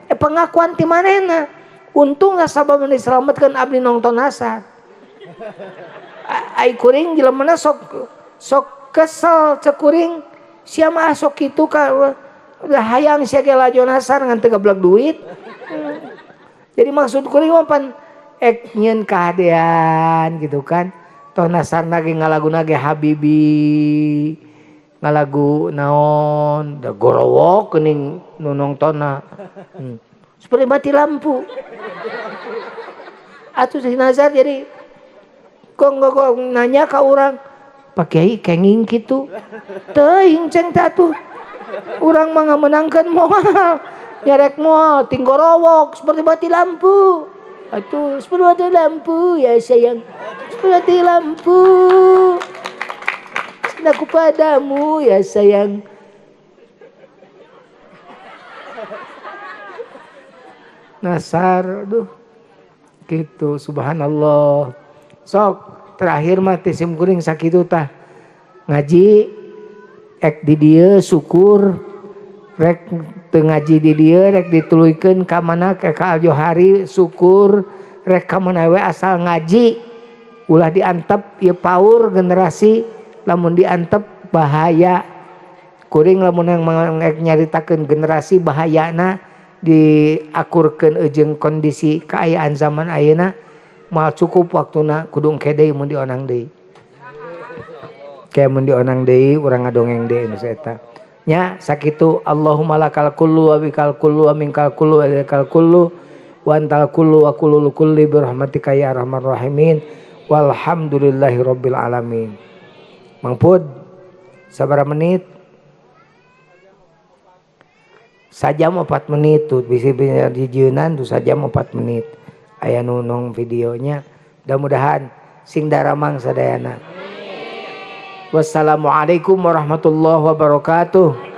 Pengakuan ti manehna. Untunglah sabab diselametkeun abdi nongton Nasar. Ai kuring jelemana sok sok kesel cek kuring sia mah sok kitu ka udah hayang sia ge lajo Nasar ngan teu gablek duit. Jadi maksud kuring mah pan ek nyieun kahadean gitu kan. Toh Nasarna ge ngalaguna ge Habibi ngalagu naon da gorowok geuning nu nongtonna. Seperti mati lampu. Atuh si Nazar jadi kok nanya ka urang, Pak Kiai kenging kitu. Teuing ceng teh atuh. Urang mah ngamenangkeun moal. Nyerek moal tinggorowok seperti mati lampu. Atuh seperti mati lampu ya sayang. Seperti lampu. Cintaku padamu ya sayang. Nasar aduh. Gitu subhanallah. Sok terakhir mah teh sim kuring sakitu tah. Ngaji ek di dieu syukur rek teu ngaji di dieu rek dituluykeun ka mana ka Al Jauhari syukur rek ka mana we asal ngaji ulah diantep ieu paur generasi lamun diantep bahaya. Kuring lamun yang nyaritakeun generasi bahayana diakurkeun jeung kondisi kaayaan zaman ayeuna moal cukup waktuna kudu engke deui mun dionang deui. Kayak mun dionang deui urang ngadongeng deui nu saeta. Nya sakitu Allahumma lakal kullu wa bikal kullu wa minkal kullu wa ilaikal kullu wa antal kullu wa kullul kulli bi rahmatika ya arhamar rahimin walhamdulillahi rabbil alamin. Mang Pud sabaraha menit? Sajam 4 menit tuh bisa dijieunnan tuh sajam 4 menit. Aya nu nong videonya. Mudah-mudahan sing daramang sadayana. Wassalamualaikum warahmatullahi wabarakatuh.